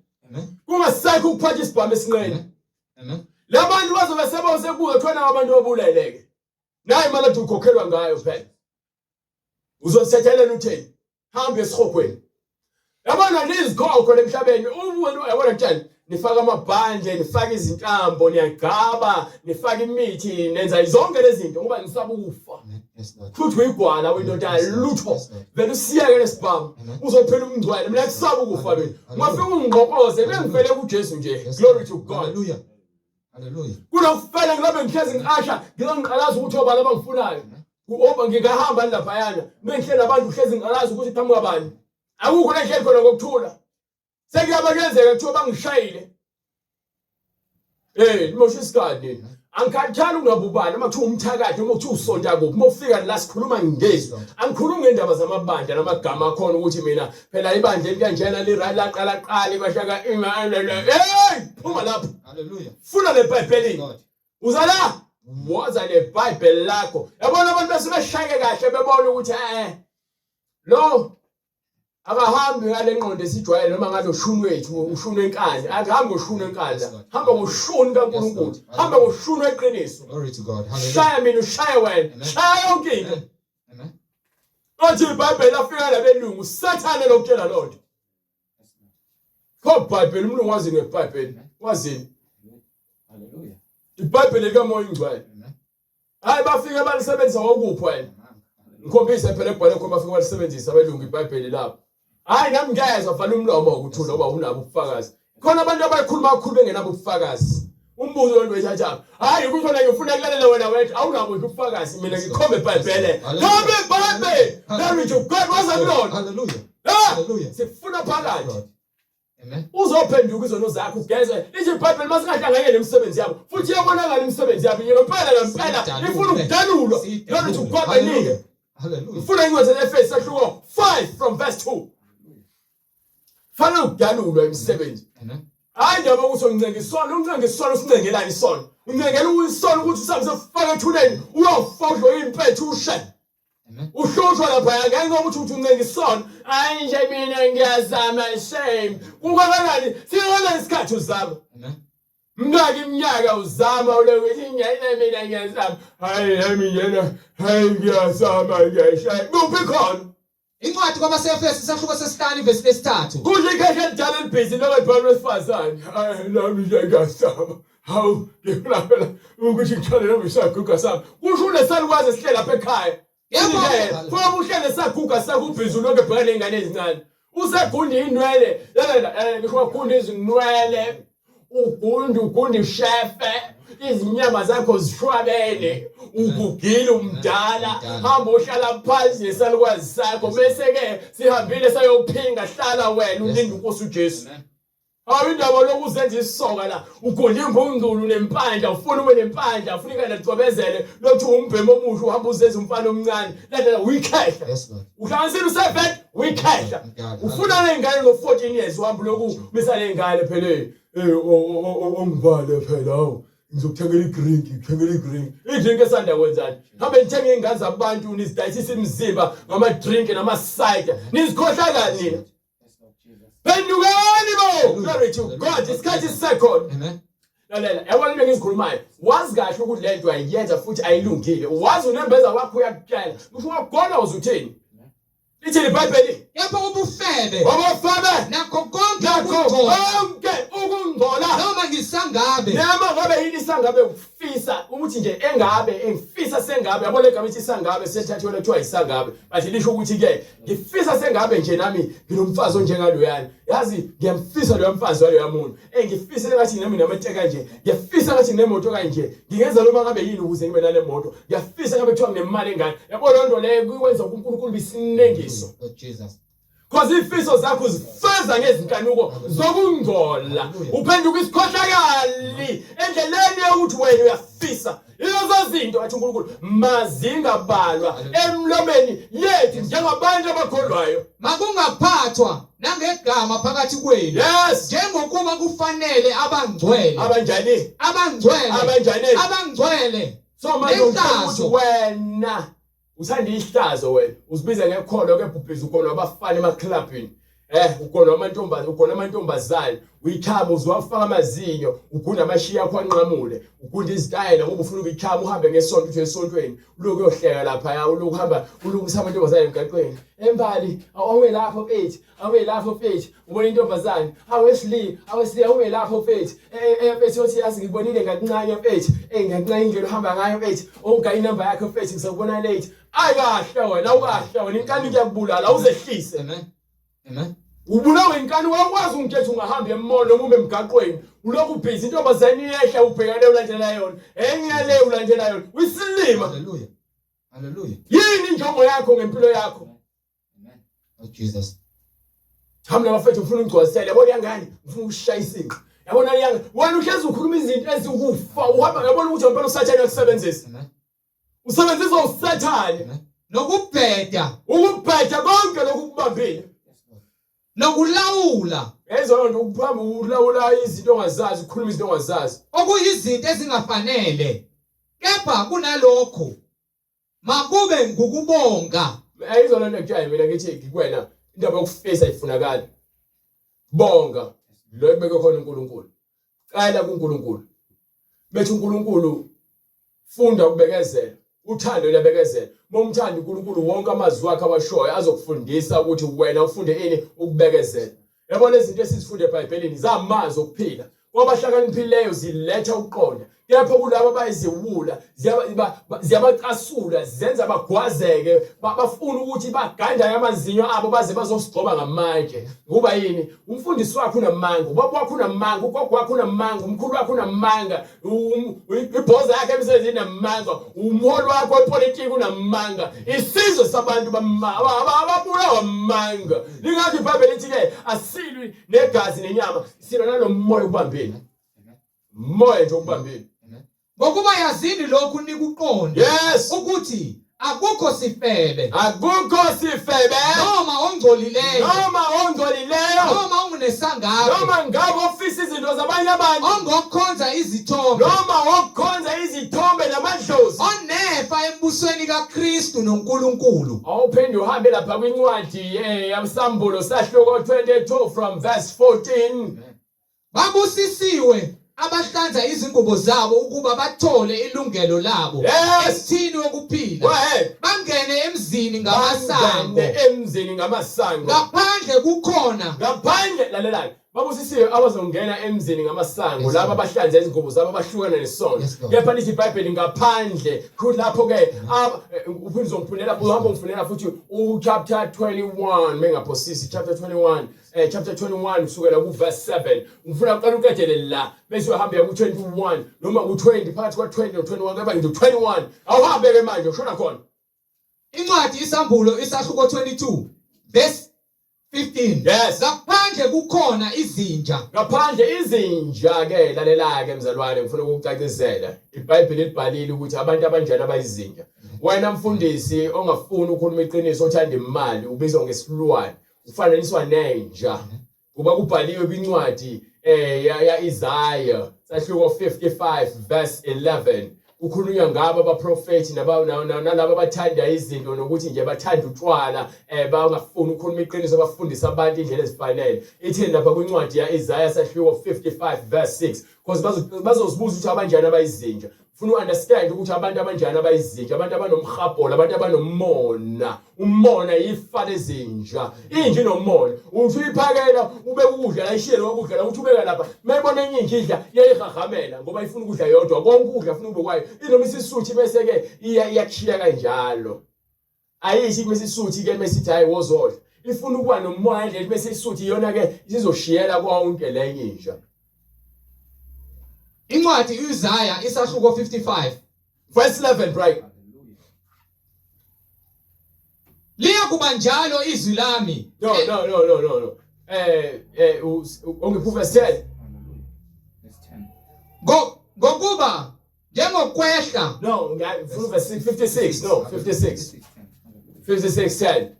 Kungasekho ukuphatha isibhamu esinqeni. Labantu bazobe sebosekubuka khona abantu obuleleke. Nayi imali athi ukhokhelwa ngayo phela. Uzozithethelela utheni? Hamba esihogweni. Yabona nizikhokho lemhlabeni ubuwena yabona kutshani nifaka amabhande nifaka izintambo niyagcaba nifaka imithi nenza zonke lezi zinto ngoba nisaba ukufa. Futhi uyigwala wendoda lutho vele usiyeke lesibhamu uzophela umngcwele mina kusaba ukufa mina. Ungafika ungqokoze bengifele kuJesu nje. Glory to God. Hallelujah. Hallelujah. Kunokufela ngilobe ngihlezi ngiqasha ngizongiqalaza ukuthi obani abangifunayo. Oba ngingahamba laphayana mengihleli abantu uhlezi ngiqalaza ukuthi qhamuka bani. Akukho la ngihleli khona ngokuthula. Sekuyaba kuyenzeka kuthiwa bangishayile. Eh, nimosha isikhathi nina. Angikhathali ungabubani uma kuthiwa umthakathi noma kuthiwa usonta kuphi. Uma ufika la sikhuluma ngezwi. Angikhulumi ngendaba zamabandla namagama akhona ukuthi mina phela ibandla elikanjena li right laqala qala bashaka ima hey phuma lapho. Hallelujah. Funa le Bible. Uza la woza le Bible lakho. Yabona abantu bese beshayeke kahle bebona ukuthi eh lo akahambi ngale ngqondo esijwayele noma ngalo shuni wethu ushuni wenkani akuhambi ngoshuni wenkani la hamba ngoshuni kaNkulunkulu hamba ngoshuni weqiniso Glory to God. Hallelujah. shaya mina ushaye wena Amen. shaya yonke into Amen. othi iBhayibheli lafika labelungu sathane lokutshela lonto pho iBhayibheli umlungu wazi ngeBhayibheli wazini Ngikhombise phela ebhale khona bafike balisebenzisa abelungu iBhayibheli labo. Hayi nami ngiyezwa vala umlomo ukuthula ngoba unabo ubufakazi. Khona abantu abayikhuluma kakhulu bengenabo ubufakazi. Umbuzo lonto wethatha. Hayi ukuthi wena ngifuna kulalela wena wedwa awunabo nje ubufakazi mina ngikhombe iBhayibheli. Khombe iBhayibheli. Glory to God waza kulona. Hallelujah. Hallelujah. Sifuna phakathi. Amen. Uzophenduka izono zakho ugeze. Lithi iBhayibheli masingahlanganyeli imisebenzi yabo. Futhi iyabonakala imisebenzi yabo ngempela ngempela ifuna ukudalulwa. Glory to God baningi. Hallelujah. Ngifuna incwadi yeEfesu sahluko 5 from verse 2. Fanele ukudalulwa imisebenzi. Amen. Hayi ndaba ukuthi uncenga isono, uncenga isono usincengelani isono. Uncengela isono ukuthi usambe sefaka ethuneni, uyofa udlo impethu ushe. Amen. Uhlushwa lapha ngenxa yokuthi uthi uncenga isono. Hayi nje mina ngiyazama shame. Kukangakanani? Singakanani isikhathi uzama? Amen. Mngaki iminyaka uzama ulokuthi ngiyayina mina ngiyazama. Hayi nami njena, hayi ngiyazama ngiyayishaya. Kuphi khona? Incwadi kwabaseEfesu isahluko sesihlanu ivesi lesithathu. Kusho ikhehla elidala elibhizi loba libhala wesifazane. Hayi nami nje ngiyazama. Hawu ngifuna phela ukuthi ngithole noma isaguga sami. Kusho unesalukwazi esihleli lapha ekhaya. Yebo. Ngoba uhlele saguga sakubhizi ulokhu ebhekane ney'ngane ezincane. Usegunda iy'nwele, lalela eh ngisho wagunda izinwele, ugunda ugunda ishefe, izinyama zakho zishwabene, ugugile umdala, hamba uhlala phansi nesalukwazi sakho bese-ke sihambile sayophinga hlala wena ulinde uNkosi uJesu. Amen. Hawu indaba lokhu uzenza isisoka la ugunda imbungulu nempandla ufuna ube nempandla ufuna ikanda licwebezele lothi umbhemu omusha uhamba uzenza umfana omncane landela uyikhehla Yes Lord. uhlanganisile u-seven uyikhehla Mdala. ufuna ney'ngane ngo-14 years uhamba lokhu misa ney'ngane phela eh ongibale phela hawu ngizokuthengela i-drink ngikuthengela i-drink i-drink esanda kwenzani hambe nithenge iy'ngane zabantu nizidayisisa imizimba ngama-drink namasayida nizikhohlakani nina Phendukani bo! Glory to God. Isikhathi sisekhona. Amen. Lalela, yabona into engizikhulumayo. Wazi kahle ukuthi le nto ayiyenza futhi ayilungile. Wazi unembeza wakho uyakutshela. Usho wagona uzuthini? Lithi iBhayibheli, Kepha ubufebe obufebe nakho konke nakho ukungcola konke ukungcola noma ngisangabe noma ngabe yini isangabe ukufisa ukuthi nje engabe engifisa sengabe yabo legama ithi isangabe sethathiwe lethiwa isangabe but lisho ukuthi ke ngifisa sengabe nje nami nginomfazi onjengaloyana yazi ngiyamfisa loya mfazi waloya muntu eh ngifisa ngathi nami namateka nje ngiyafisa ngathi nginemoto kanje ngingenza noma ngabe yini ukuze ngibe nale moto ngiyafisa ngabe kuthiwa nginemali engaka yabo loo nto leyo kwenza uNkulunkulu bisinengiso Oh Jesus. Cause ifiso zakho uzifeza ngezinkanuko zokungcola. Uphenduka isikhohlakali endleleni yokuthi wena uyafisa. Lezo zinto athi uNkulunkulu mazingabalwa emlomeni yethu njengabantu abakholwayo. Makungaphathwa nangegama phakathi kwenu. Yes. Njengokuba kufanele abangcwele. Abanjani? Abangcwele. Abanjani? Abangcwele. So manje uthola ukuthi Nehlazo. wena uthanda ihlazo wena uzibiza ngekholwa kebhubhiza ukhona abafana emaklabhini eh ukhona amantombazane ukhona amantombazane uyikhama uzowafaka amazinyo ugunda amashiya akho anqamule ugunda izitayela ngoba ufuna ukuyikhama uhambe ngesonto uthi esontweni uloku uyohleka lapha ya uloku uhamba ulungisa amantombazane emgaqweni embali awume lapho mfethu awume lapho mfethu ubona intombazane awesli awesli awume lapho mfethu eh eh mfethu uthi yazi ngibonile ngakuncane mfethu eh ngakuncane indlela ohamba ngayo mfethu ongaya inamba yakho mfethu ngizokubona late ayi kahle wena awukahle wena inkani kuyakubulala awuzehlise Amen. Amen. ubulawe inkani wakwazi ungithethe ungahamba emall noma ume emgaqweni ulokhu ubhizi intombazane iyehla ubhekane ulandela yona enye le ulandela yona uyisilima Hallelujah. Hallelujah. yini injongo yakho ngempilo yakho Amen. Oh Jesus. Cha mina bafethu ngifuna ungigcwalisele yabona yangane ngifuna ukushaya isinqa yabona leyanga wena uhlezi ukhuluma izinto ezikufa uhamba yabona ukuthi ngempela usathane uyakusebenzisa Amen. usebenzisa usathane Amen. Nokubheda ukubheja konke lokhu kubambile nokulawula yayizona nto ukuhamba ulawula izinto ongazazi ukhuluma izinto ongazazi okuyizinto ezingafanele kepha kunalokho Makube ngukubonga. Ayizona nto ekuthiwa mina ngithi ngikwena indaba yokufisa ifunakala. Bonga lo ekubeke khona uNkulunkulu. Cela kuNkulunkulu. Bethi uNkulunkulu funda ukubekezela. Uthando luyabekezela. Uma umthanda uNkulunkulu wonke amazwi akhe awashoyo azokufundisa ukuthi wena ufunde ini ukubekezela. Yabona izinto esizifunde eBhayibhelini zamazwi okuphila. Kwabahlakaniphileyo ziletha ukuqonda. Kepha kulabo abayiziwula ziyabacasula, zenza bagwazeke, bafuna ukuthi baganda amazinyo abo baze bazosigxoba ngamatshe. Ngoba yini? Umfundisi wakho unamanga, ubaba wakho unamanga, ugogo wakho unamanga, umkhulu wakho unamanga, ibhoza yakhe emsebenzini inamanga, umholi wakho wepolitiki unamanga. Isizwe sabantu ababulawa amanga. Lingakho iBhayibheli lithi-ke asilwi negazi nenyama, silwa nalomoya ukubambile. Moya nje ukubambile. Ngokuba yazini lokhu nikuqonde. Yes. Ukuthi akukho sifebe. Akukho sifebe. Noma ongcolileyo. Noma ongcolileyo. Noma ongunesangaphi. Noma ngabe ofisa izinto zabanye abantu. Ongokhonza izithombe. Noma okhonza izithombe namadlozi. Onefa embusweni kaKristu noNkulunkulu. Awuphinde uhambe lapha kwincwadi eh, yaMsambulo sahluko 22 from verse 14. Babusisiwe abahlanza izingubo zabo ukuba bathole ilungelo labo Yes. emthini wokuphila Go ahead. bangene emzini ngamasango Bangene emzini ngamasango. ngaphandle kukhona Ngaphandle lalelani. Babusisiwe abazongena emzini ngamasango Yes, laba Lord. abahlanza izingubo zabo abahlukana nesono. Yes, Lord. Kepha lithi iBhayibheli ngaphandle kulapho ke uphinde uzongifunela uhamba ungifunela futhi u chapter 21 mengaphosisi chapter 21 eh, chapter 21 kusukela ku verse 7 ngifuna uqala uqedele la bese uyahamba uya ku 21 noma ku 20 phakathi kwa 20 no 21 kepha ngithi 21 awuhambe ke manje ushona khona Incwadi iSambulo isahluko 22 verse 15. Yes. Ngaphandle kukhona izinja. Ngaphandle izinja ke lalela ke mzalwane ngifuna ukukucacisela iBhayibheli libhalile ukuthi abantu abanjani abayizinja wena mfundisi ongafuni ukukhuluma iqiniso othanda imali ubizwa ngesilwane Ufananiswa nenja kuba kubhaliwe kwincwadi eh ya Isaiah sahluko 55 verse 11 kukhulunywa ngabo abaprofethi nalabo abathanda izinto nokuthi nje bathanda utshwala eh bangafuni ukukhuluma iqiniso bafundisa abantu indlela ezifanele ithini lapha kwincwadi ya Isaiah sahluko 55 verse 6 because bazozibuza ukuthi abanjani abayizinja Funa u-understand ukuthi abantu abanjani abayizinja, abantu abanomhabholo, abantu abanomona. Umona yifa lezinja. Inja inomona. Uthi uyiphakela ube ukudla la ishiye lokho kudla la uthi ubeka lapha. Mayibona enye inja idla iyayihahamela ngoba ifuna ukudla yodwa. Konke ukudla ifuna kube kwayo. Inoma isisuthi bese ke iyakhiya kanjalo. Ayishi kumese isuthi ke mesithi hayi wozodla. Ifuna ukuba nomoya nje bese isuthi iyona ke isizoshiyela konke lenye inja. Incwadi uIsaya isahluko 55 verse 11 right. Liya kuba njalo izwi lami. No no no no no no. Eh eh ongiphu verse 10. Ngo ngokuba Njengokwehla. No, ngifuna verse 56. No, 56. 56 10.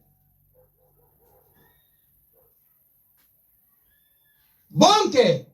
Bonke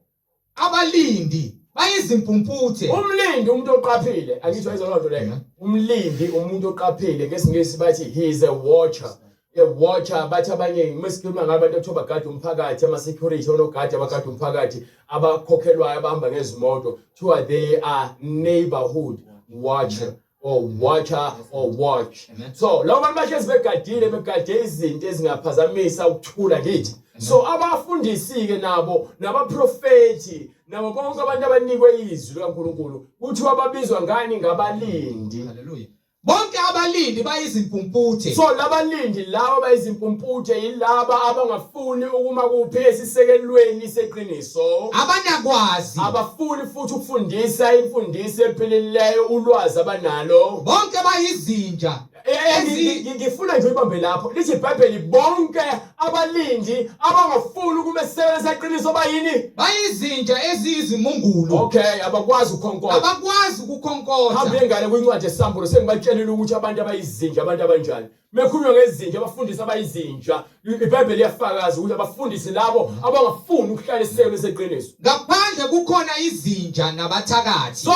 abalindi bayizimpumputhe. Umlindi umuntu oqaphile, angithi wayizwa loo nto leyo. Umlindi umuntu oqaphile ngesingisi bathi he is a watcher. A watcher bathi abanye mesikhuluma ngabantu ekuthiwa bagada umphakathi ama-security onogada abagada umphakathi abakhokhelwayo abahamba ngezimoto kuthiwa they are neighborhood watcher or watcher or watch so labo bantu bahlezi begadile begade izinto ezingaphazamisa ukuthula kithi so abafundisi-ke nabo nabaprofethi nabo bonke abantu abanikwe izwi likaNkulunkulu kuthiwa babizwa ngani ngabalindi haleluya Bonke abalindi bayizimpumputhe. So labalindi laba bayizimpumputhe yilaba abangafuni ukuma kuphi esisekelweni seqiniso. Abanakwazi. Abafuni futhi ukufundisa imfundiso ephilileyo ulwazi abanalo. Bonke bayizinja. Eh, eh, ngifuna nje uyibambe lapho lithi iBhayibheli bonke abalindi abangafuni ukuma esisekelweni seqiniso bayini Bayizinja eziyizimungulu. Okay, abakwazi ukukhonkotha. Abakwazi ukukhonkotha. Hambe ngale kwincwadi yesambulo sengibatshelile ukuthi abantu abayizinja abantu abanjani. Mekhulunywa ngezinja abafundisi abayizinja iBhayibheli liyafakaza ukuthi abafundisi labo abangafuni ukuhlala esisekelweni seqiniso. Ngaphandle kukhona izinja nabathakathi. So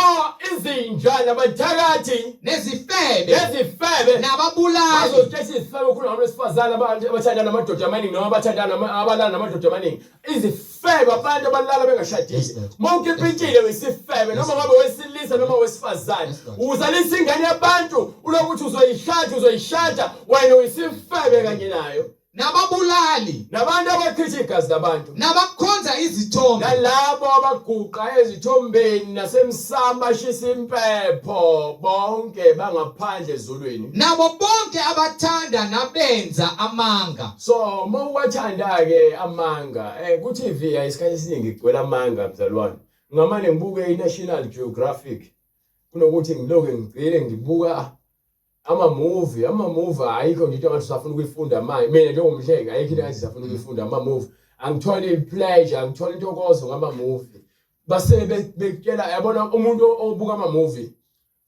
izinja nabathakathi nezifebe nezifebe nababulali bazozitshela izifebe ukhuluma ngabantu besifazane abathandana namadoda amaningi noma abathandana abalala namadoda amaningi izifebe abantu abalala bengashadile uma ukipitile uyisifebe noma ngabe wesilisa noma wesifazane uzalisa ingane yabantu ulokuthi uzoyishada uzoyishada wena uyisifebe kanye nayo. Nababulali. Nabantu abachitha igazi labantu. Nabakhonza izithombe. Nalabo abaguqa ezithombeni nasemsamo bashisa impepho bonke bangaphandle ezulwini. Nabo bonke abathanda nabenza amanga. So uma uwathanda-ke amanga ku-TV isikhathi esiningi kugcwele amanga mzalwane. Ngamane ngibuke i-National Geographic kunokuthi ngiloke ngigcine ngibuka ama-movie. Ama-movie ayikho nje into engathi usafuna ukuyifunda manje. Mina njengomhlengi ayikho into engathi safuna ukuyifunda ama-movie. Angitholi i-pleasure, angitholi intokozo ngama-movie. Base bekutshela yabona umuntu obuka ama-movie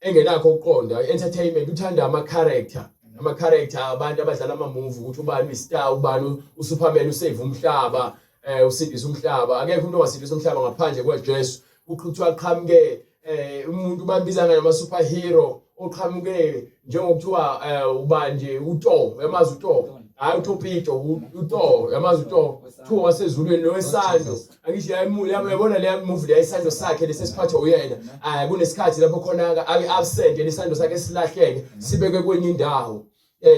engenakho ukuqonda i-entertainment uthanda ama-character ama-character abantu abadlala ama-movie ukuthi ubani uyi-star ubani uSuperman usave umhlaba usindisa umhlaba akekho umuntu ongasindisa umhlaba ngaphandle kwaJesu kuthiwa qhamuke umuntu bambiza ngama superhero oqhamuke njengokuthiwa ubani nje uThor uyamazi uThor hayi uTopito uThor uyamazi uThor kuthiwa wasezulwini nowesando angisho yabona leya movie leya isando sakhe lesesiphathwa uyena kunesikhathi lapho khona abe absent yena isando sakhe silahleke sibeke kwenye indawo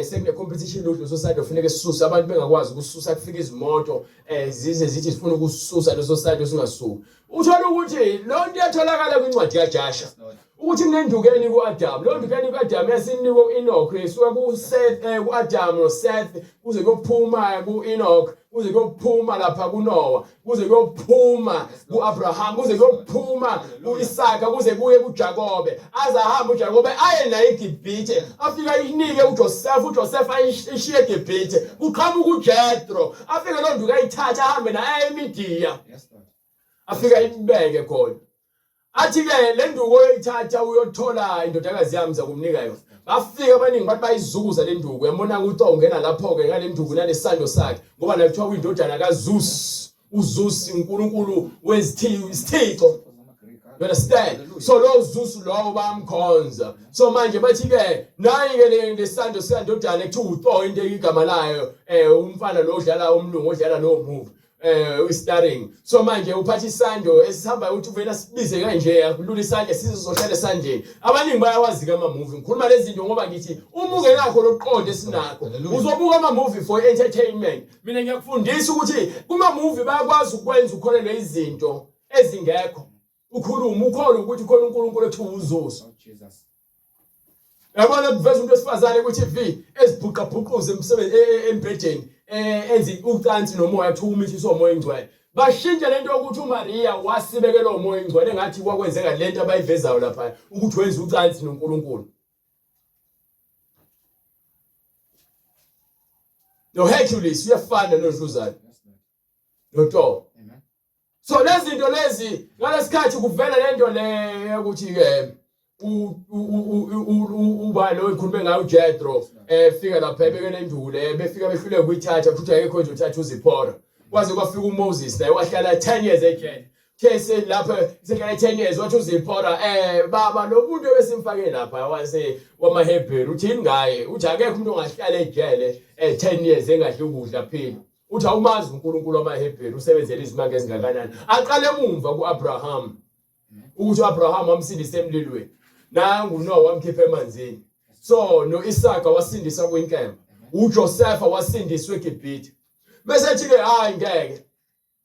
sekune competition lodlu leso sando funeke sisuse abantu bengakwazi ukususa kufika izimoto zize zithi zifuna ukususa leso sando singasuki uthola ukuthi lo nto iyatholakala kwincwadi kaJasha ukuthi kunendukeni ku-Adam lo ndukeni ku-Adam yasinikwa u-Enoch isuka ku-Seth ku-Adam noSeth kuze kuyophuma ku-Enoch kuze kuyophuma lapha kuNoah kuze kuyophuma ku-Abraham kuze kuyophuma ku-Isaka kuze kuye kuJakobe aze ahambe uJakobe aye naye eGibhithe afike ayinike uJoseph uJoseph ayishiye eGibhithe kuqhamuka uJethro afike loo nduku ayithathe ahambe naye aye eMidiya afike ayibeke khona athi-ke le nduku oyoyithatha uyothola indodakazi yami zakumnika yona bafika abaningi bathi bayizukuza le nduku yambona ukuthi ungena lapho-ke ngale nduku nalesando sakhe ngoba nayo kuthiwa uyindodana kaZeus uZeus uNkulunkulu wezithixo you understand so lo Zeus lowo bamkhonza so manje bathi ke nayi ke le lesando sikandodana ekuthiwa uThor into igama layo umfana lo odlala umlungu odlala lowo movie starring so manje uphatha isando esihamba uthi uvela sibize kanje akulula isandla sizohlala esandleni abaningi bayawazi ke ama movie ngikhuluma lezi zinto ngoba ngithi uma ungenakho lokuqonda esinakho uzobuka ama movie for entertainment mina ngiyakufundisa ukuthi kuma movie bayakwazi ukwenza ukholelwe izinto ezingekho ukhuluma ukholwa ukuthi khona uNkulunkulu ethuka uzuzo yabona kuveza umuntu wesifazane ku-TV ezibhuqabhuquza emsebenzi embhedeni enza ucansi nomoya kuthiwa umithiswa umoya ingcwele bashintshe lento yokuthi uMaria wasibekelwa umoya ingcwele engathi kwakwenzeka lento abayivezayo lapha ukuthi wenza ucansi noNkulunkulu noHercules uyafana noDluzane noThor so lezi zinto lezi ngalesikhathi kuvela lento le yokuthi ke uba lo ekhulume ngayo uJethro efika lapha ebeke lenduku le befika behluleka ukuyithatha futhi akekho nje uthatha uZiphora kwaze kwafika uMoses naye wahlala 10 years ejele the lapha sehlala 10 years wathi uZiphora baba lo muntu ebesimfake lapha wase wamaHebheru uthi ngaye uthi akekho umuntu ongahlala ejele 10 years engadli ukudla phela uthi awumazi uNkulunkulu wamaHebheru usebenzele izimanga ezingakanani aqale emumva kuAbraham ukuthi uAbraham wamsindisa emlilweni nangu Noah wamkhipha emanzini so noIsaka wasindiswa kwinkemba uJosepha wasindiswa eGibhithe bese ethi ke hayi ngeke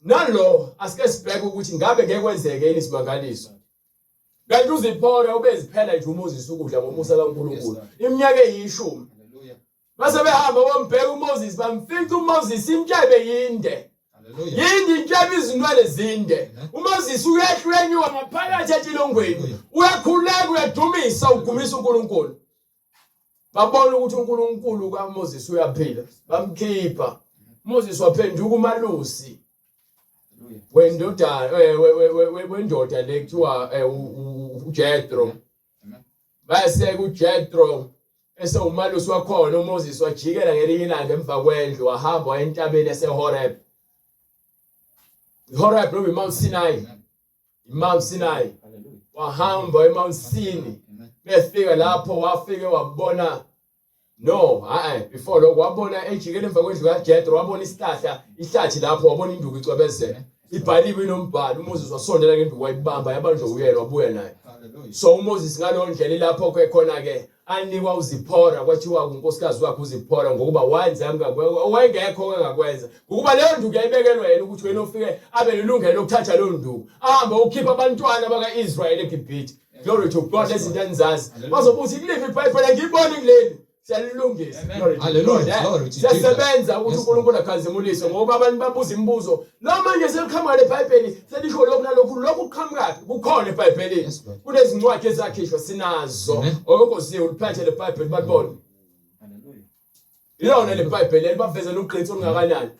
nalo asike sibheke ukuthi ngabe ngeke kwenzeke yini isimangaliso kanti uZiphora ubeziphela nje uMoses ukudla ngomusa kaNkulunkulu iminyaka eyishumi base behamba bombheka uMoses bamfica uMoses intshebe yinde yinde intshebe izinwele zinde uMoses uyehla uyenyuka ngaphakathi etilongweni uyakhuleka uyadumisa ugumisa uNkulunkulu babona ukuthi uNkulunkulu kaMoses uyaphila bamkhipha uMoses waphenduka umalusi wendoda wendoda le kuthiwa uJethro Base kuJethro esewumalusi wakhona uMoses wajikela ngelinye ilanga emva kwendlu wahamba waya entabeni yaseHoreb. IHoreb noma iMount Sinai. IMount Sinai. Wahamba eMount Sinai. Befika lapho wafike wabona No, hayi before lokho wabona ejikela emva kwendlu kaJethro wabona isihlahla ihlathi lapho wabona induku icwebezela ibhaliwe inombhalo uMoses wasondela ngenduku wayibamba yabanjwa uyena wabuya naye so uMoses ngaleyo ndlela ilapho ke khona ke anikwa uZiphora kwathiwa unkosikazi wakhe uZiphora ngokuba wenza wayengekho engakwenza ngokuba leyo nduku yayibekelwe yena ukuthi wena ufike abe nelungelo lokuthatha leyo nduku ahambe ukhipha abantwana baka-Israyeli eGibhithe. Glory to God. Lezi zinto enizazi bazobuza kuliphi iBhayibheli angiyiboni kuleli siyalilungisa. Hallelujah. Siyasebenza ukuthi uNkulunkulu akhazimuliswe ngoba abantu babuza imibuzo lo manje seliqhamuka leBhayibheli selisho lokhu nalokhu lokhu kuqhamukaphi kukhona eBhayibhelini kunezincwadi ezakhishwa sinazo okoziwe uliphethe leBhayibheli balibone Ilona leBhayibheli elibavezela ugqitsi olungakanani.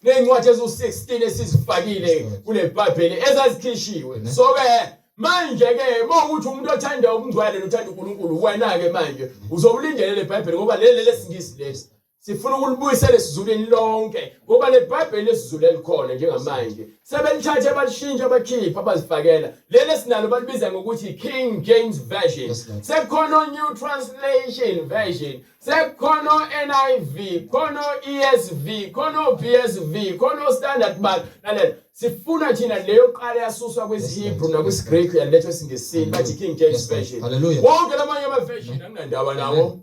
Ney'ncwadi eziwu-16 esizifakile kule Bhayibheli ezazikhishiwe. So-ke manje-ke uma ukuthi umuntu othanda ubungcwele nothanda uNkulunkulu wena-ke manje uzowulindele le Bhayibheli ngoba leli lesiNgisi lesi sifuna ukulibuyisela esizulwini lonke ngoba le Bhayibheli lesizulu elikhona njengamanje sebelithathe balishintsha bakhipha bazifakela leli esinalo balibiza ngokuthi King James Version sekukhona New Translation Version Sekukhona o-NIV, khona o-ESV, khona o-BSV, khona o-Standard Bible. Lalela, sifuna thina leyo qala yasuswa kwisiHebrew nakwisiGreek yalethwa esiNgisini bathi King James Version. Wonke lamanye ama-version anginandaba nawo.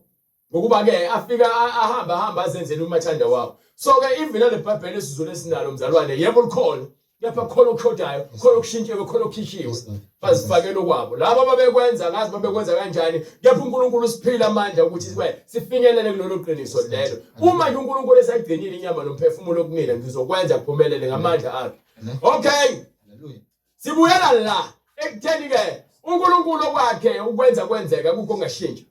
Ngokuba ke afika ahamba ahamba azenzele umathanda wawo. So ke even nale Bhayibheli esiZulu esinalo mzalwane yebo likhona. Kepha khona okushodayo, khona okushintshiwe, khona okukhishiwe. Bazifakela okwabo. Laba ababekwenza ngazi babekwenza kanjani. Kepha uNkulunkulu usiphile amandla ukuthi sibe sifinyelele kulolo qiniso lelo. Uma nje uNkulunkulu esayigcinile inyama nomphefumulo kumina ngizokwenza kuphumelele ngamandla akhe. Okay. Sibuyela la ekutheni ke uNkulunkulu okwakhe ukwenza kwenzeka kukho ongashintsha.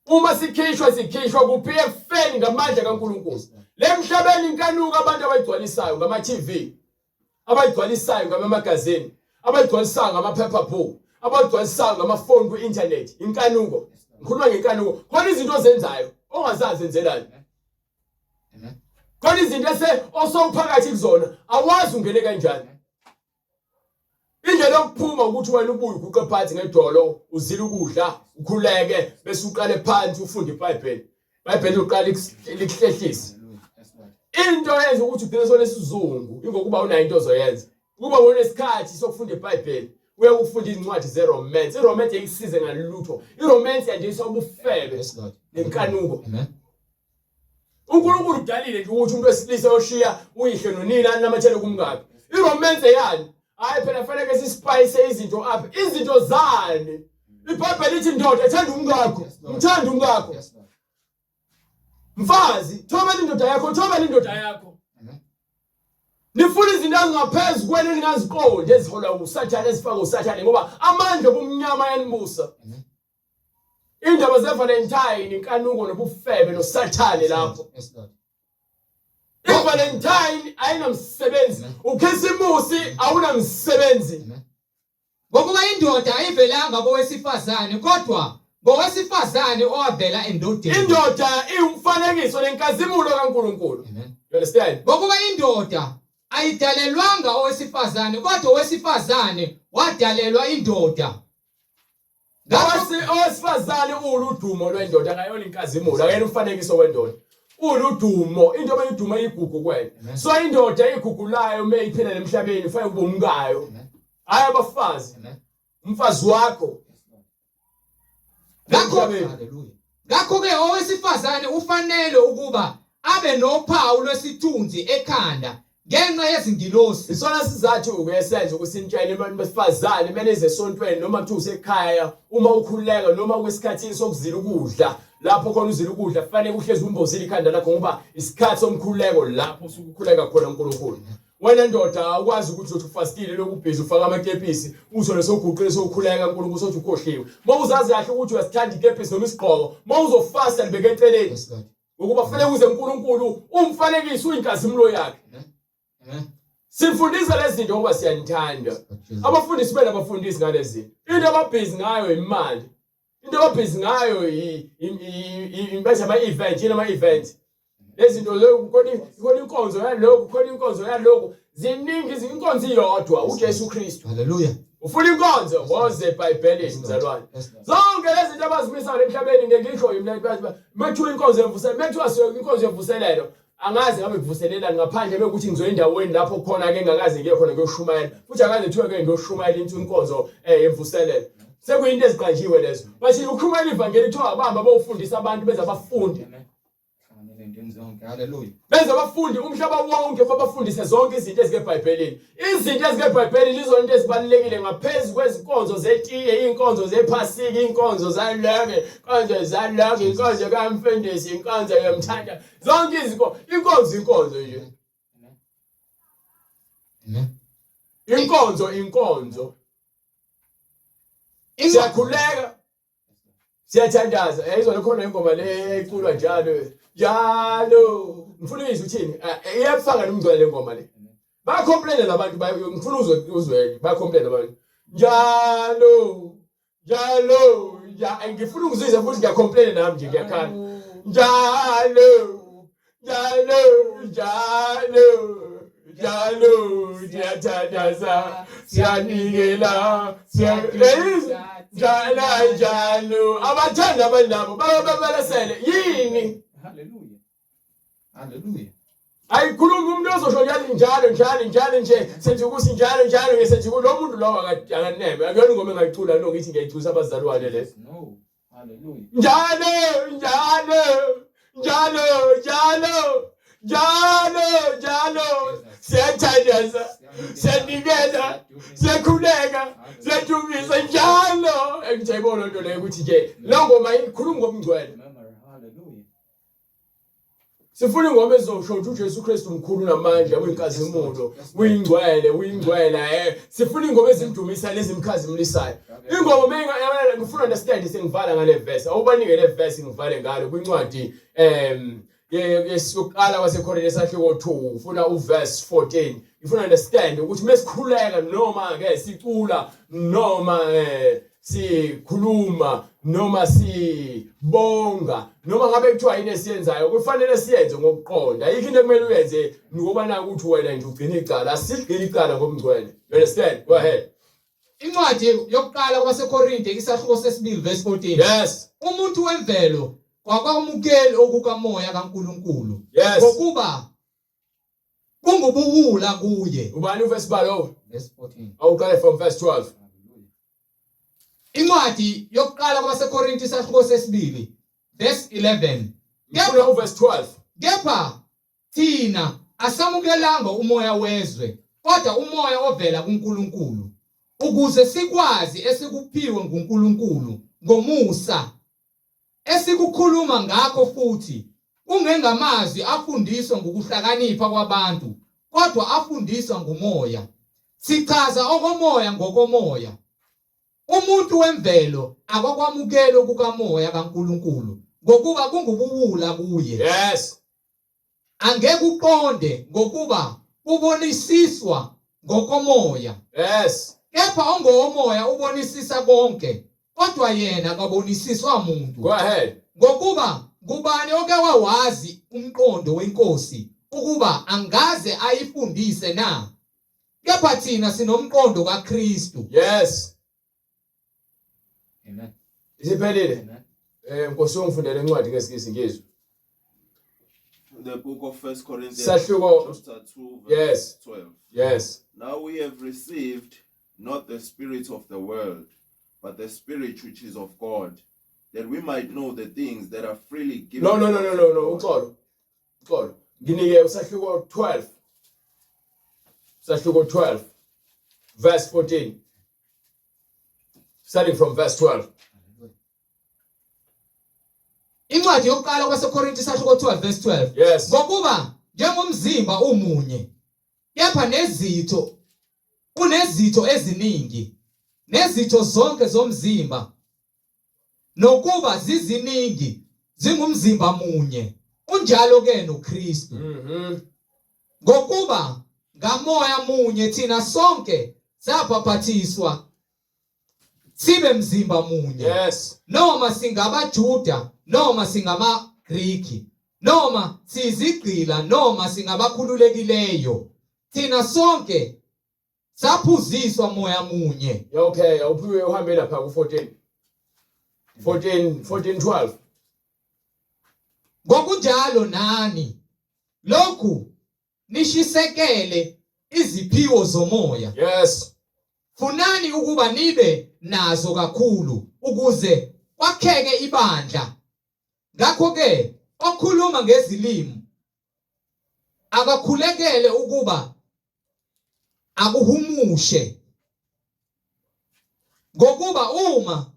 Uma sikhishwa sikhishwa kuphi ekufeni ngamandla kaNkulunkulu. Lemhlabeni inkanuko abantu abayigcwalisayo ngama TV, abayigcwalisayo ngama magazine, abayigcwalisayo ngama paper book, abayigcwalisayo ngamafoni ku internet, inkanuko. Ngikhuluma ngenkanuko. Khona izinto ozenzayo ongazazi enzelani. Khona izinto ese osowuphakathi kuzona awazi ungene kanjani. Indlela yokuphuma ukuthi wena ubuye uguqe phansi ngedolo uzile ukudla ukhuleke bese uqale phansi ufunde iBhayibheli. iBhayibheli uqala likuhlehlise. Into eyenza ukuthi ugcine sonesizungu ingokuba unayo into ozoyenza. Ukuba unesikhathi sokufunda iBhayibheli uye ufunda izincwadi zeromance. Iromance ayikusize ngalutho. Iromance yandisa ubufebe nenkanuko. uNkulunkulu udalile nje ukuthi umuntu wesilisa oshiya uyihlo nonina anamathele kumkakhe. Iromance yani? Hayi phela fanele ke sispayise izinto apha. Izinto zani? IBhayibheli lithi ndoda thanda umkakho, mthanda umkakho. Mfazi, thobela indoda yakho, thobela indoda yakho. Nifuna izinto ezingaphezu kwenu eningaziqondi eziholwa uSathane ezifaka uSathane ngoba amandla obumnyama ayanibusa. Indaba zeValentine inkanuko nobufebe noSathane lapho. IValentine ayinamsebenzi. UKhisimusi awunamsebenzi. Ngokuba indoda ayivelanga kowesifazane kodwa ngowesifazane owavela endodeni. Indoda iwumfanekiso nenkazimulo kaNkulunkulu. You understand? Ngokuba indoda ayidalelwanga owesifazane kodwa owesifazane wadalelwa indoda. Owesifazane uwuludumo lwendoda akayona inkazimulo akayena umfanekiso wendoda uludumo into abayiduma igugu kwena so indoda igugu layo uma iphila emhlabeni ufanele kube umkayo hayi abafazi umfazi wakho ngakho haleluya ngakho-ke owesifazane ufanele ukuba abe nophawu lwesithunzi ekhanda ngenxa yezingilosi. Isona sizathu-ke esenza ukuthi sinitshele abantu besifazane kumele ize esontweni noma kuthiwa usekhaya uma ukhululeka noma kwesikhathini sokuzila ukudla lapho khona uzila ukudla kufanele uhlezi umbozile ikhanda lakho ngoba isikhathi somkhuleko lapho usuke ukhuleka khona uNkulunkulu. Wena ndoda awukwazi ukuthi uzothi ufastile lokhu ubhizi ufaka amakepisi uzole sowuguqile sowukhuleka uNkulunkulu sothi ukhohliwe. Uma uzazi kahle ukuthi uyasithanda ikepisi noma isigqoko, uma uzofasta libeke eceleni. Ngokuba kufanele kuze uNkulunkulu umfanekiso uyinkazimulo yakhe. Sifundisa lezi zinto ngoba siyanithanda. Abafundisi bena abafundisi ngalezi zinto. Into ababhizi ngayo imali. Into ababhizi ngayo impetha ama-event, yini ama-event. Lezi zinto lokhu khona khona inkonzo yalokhu, khona inkonzo yalokhu. Ziningi izinkonzo iyodwa uJesu Kristu. Hallelujah. Ufuna inkonzo woze eBhayibhelini mzalwane. Zonke lezi zinto abazimisayo emhlabeni ngeke ngisho yimi mekuthiwa inkonzo yevuselelo, mekuthiwa siyo inkonzo yevuselelo angazi ngabe kuvuselelani ngaphandle bekuthi ngizoya endaweni lapho khona ke ngakaze ngiye khona ngiyoshumayela futhi akaze kuthiwe ke ngiyoshumayela inkonzo yemvuselelo. Sekuyinto eziqanjiwe lezo. Bathi ukhumela ivangeli kuthiwa abamba bawufundisa abantu benza abafundi. Haleluya. Benza abafundi umhlaba wonke babafundise zonke izinto ezikebhayibhelini. Izinto ezikebhayibhelini izona into ezibalulekile ngaphezu kwezinkonzo zetiye, inkonzo zephasika, inkonzo zaleke, inkonzo zaleke, inkonzo kamfundisi, inkonzo yomthanda. Zonke izinkonzo, inkonzo inkonzo nje. Amen. Inkonzo inkonzo. Siyakhuleka siyathandaza yayizona khona ingoma le eyayiculwa njalo njalo ngifuna uyizwe uthini eh, eh, iyafaka nomngcwele le ngoma le bayacomplaina labantu ngifuna uzwe uzwe bayacomplaina abantu njalo njalo ngifuna ukuzizwa futhi ngiyacomplaina nami nje ngiyakhala njalo njalo njalo njalo siyathandaza siyanikela njalo njalo abathanda abantu labo bababalesele yini haleluya haleluya ayikhulumi umuntu ozosho njalo njalo njalo njalo nje senze ukuthi njalo njalo nje senze lo muntu lowo akaneme akuyona ingoma engayicula lo ngithi ngiyayicula abazalwane le no Hallelujah. Njalo, njalo, njalo, njalo, njalo, njalo. Siyathandaza, siyanikela, siyakhuleka, siyadumisa njalo. Engijayibona lento leyo ukuthi nje lo ngoma ikhuluma ngobungcwele. Hallelujah. Sifuna ingoma ezosho ukuthi uJesu Kristu mkhulu namandla uyinkazimulo, uyingcwele, uyingcwele eh. Sifuna ingoma ezimdumisa nezimkhazimulisayo. Ingoma menga ngifuna understand sengivala ngale verse. Awubanike le verse ngivale ngalo kwincwadi em yesokuqala kwaseKorinte esahluko 2 ufuna uverse 14. Ngifuna understand ukuthi mesikhuleka noma ke sicula noma eh sikhuluma noma sibonga noma ngabe kuthiwa yini esiyenzayo kufanele siyenze ngokuqonda ayikho into ekumele uyenze ngoba naku ukuthi wena nje ugcina icala asigcina icala ngobungcwele you understand go ahead Incwadi yokuqala kwabaseKorinte isahluko sesibili verse 14. Yes. Umuntu wemvelo kwakwamukeli okukamoya kaNkuluNkulu. Yes. Ngokuba kungubuwula kuye. Ubani uverse balo? Verse 14. Awuqale from verse 12. Incwadi yokuqala kwabaseKorinte isahluko sesibili verse 11. Ngifuna uverse 12. Kepha thina asamukelanga umoya wezwe kodwa umoya ovela kuNkulunkulu ukuze sikwazi esikuphiwe nguNkulunkulu ngomusa Esikukhuluma ngakho futhi kungengamazwi afundiswa ngukuhlakanipha kwabantu, kodwa afundiswa nguMoya. Sichaza okomoya ngokomoya. Umuntu wemvelo akakwamukeli okukaMoya kaNkulunkulu, ngokuba kungubuwula kuye. Yes. Angeke uqonde ngokuba kubonisiswa ngokomoya. Yes. Kepha ongowomoya ubonisisa konke, kodwa yena akabonisiswa muntu. Go ahead. Ngokuba ngubani oke wawazi umqondo wenkosi ukuba angaze ayifundise na? Kepha thina sinomqondo kaKristu. Yes. Amen. Isiphelile. Amen. Eh Nkosi ungifundele incwadi ngesingisi ngizwe. The book of First Corinthians Sahluko chapter 2 verse Yes. 12. Yes. Now we have received not the spirit of the world, but the spirit which is of God, that we might know the things that are freely given. No no no to no us no of no God. uxolo. Uxolo. Nginike usahluko 12. Usahluko 12 verse 14. Starting from verse 12. Incwadi yokuqala kwaseKorinte isahluko 12 verse 12. Yes. Ngokuba njengomzimba umunye kepha nezitho unezitho eziningi nezitho zonke zomzimba nokuba ziziningi zingumzimba munye unjalo ke noKristu. Mhm. Ngokuba ngamoya munye thina sonke sabhaphathiswa sibe mzimba munye. Yes. Noma singabaJuda noma singamaGriki noma sizigqila noma singabakhululekileyo thina sonke saphuziswa moya munye. Okay, awuphiwe uhambe lapha ku 14. 14 14 12. Ngokunjalo nani lokhu nishisekele iziphiwo zomoya. Yes. Funani ukuba nibe nazo kakhulu ukuze kwakheke ibandla. Ngakho-ke okhuluma ngezilimi akakhulekele ukuba akuhumushe. Ngokuba uma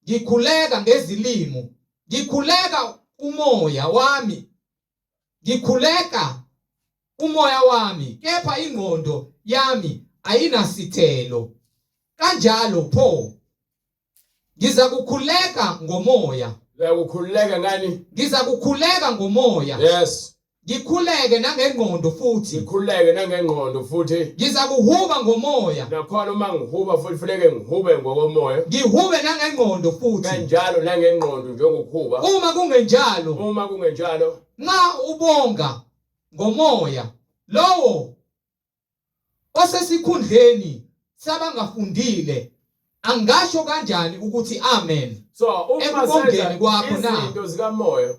ngikhuleka ngezilimi, ngikhuleka umoya wami, ngikhuleka umoya wami, kepha ingqondo yami ayinasithelo. Kanjalo pho ngiza kukhuleka ngomoya. Uyakukhululeka ngani? Ngiza kukhuleka ngomoya. Yes. Ngikhuleke nangengqondo futhi. Ngikhuleke nangengqondo futhi. Ngiza kuhuba ngomoya. Nakhona uma ngihuba futhi funeke ngihube ngokomoya. Ngihube nangengqondo futhi. Kanjalo nangengqondo njengokuhuba. Uma kungenjalo. Uma kungenjalo. Nxa ubonga ngomoya lowo osesikhundleni sabangafundile angasho kanjani ukuthi amen so uma ekubongeni kwakho na izinto zikamoya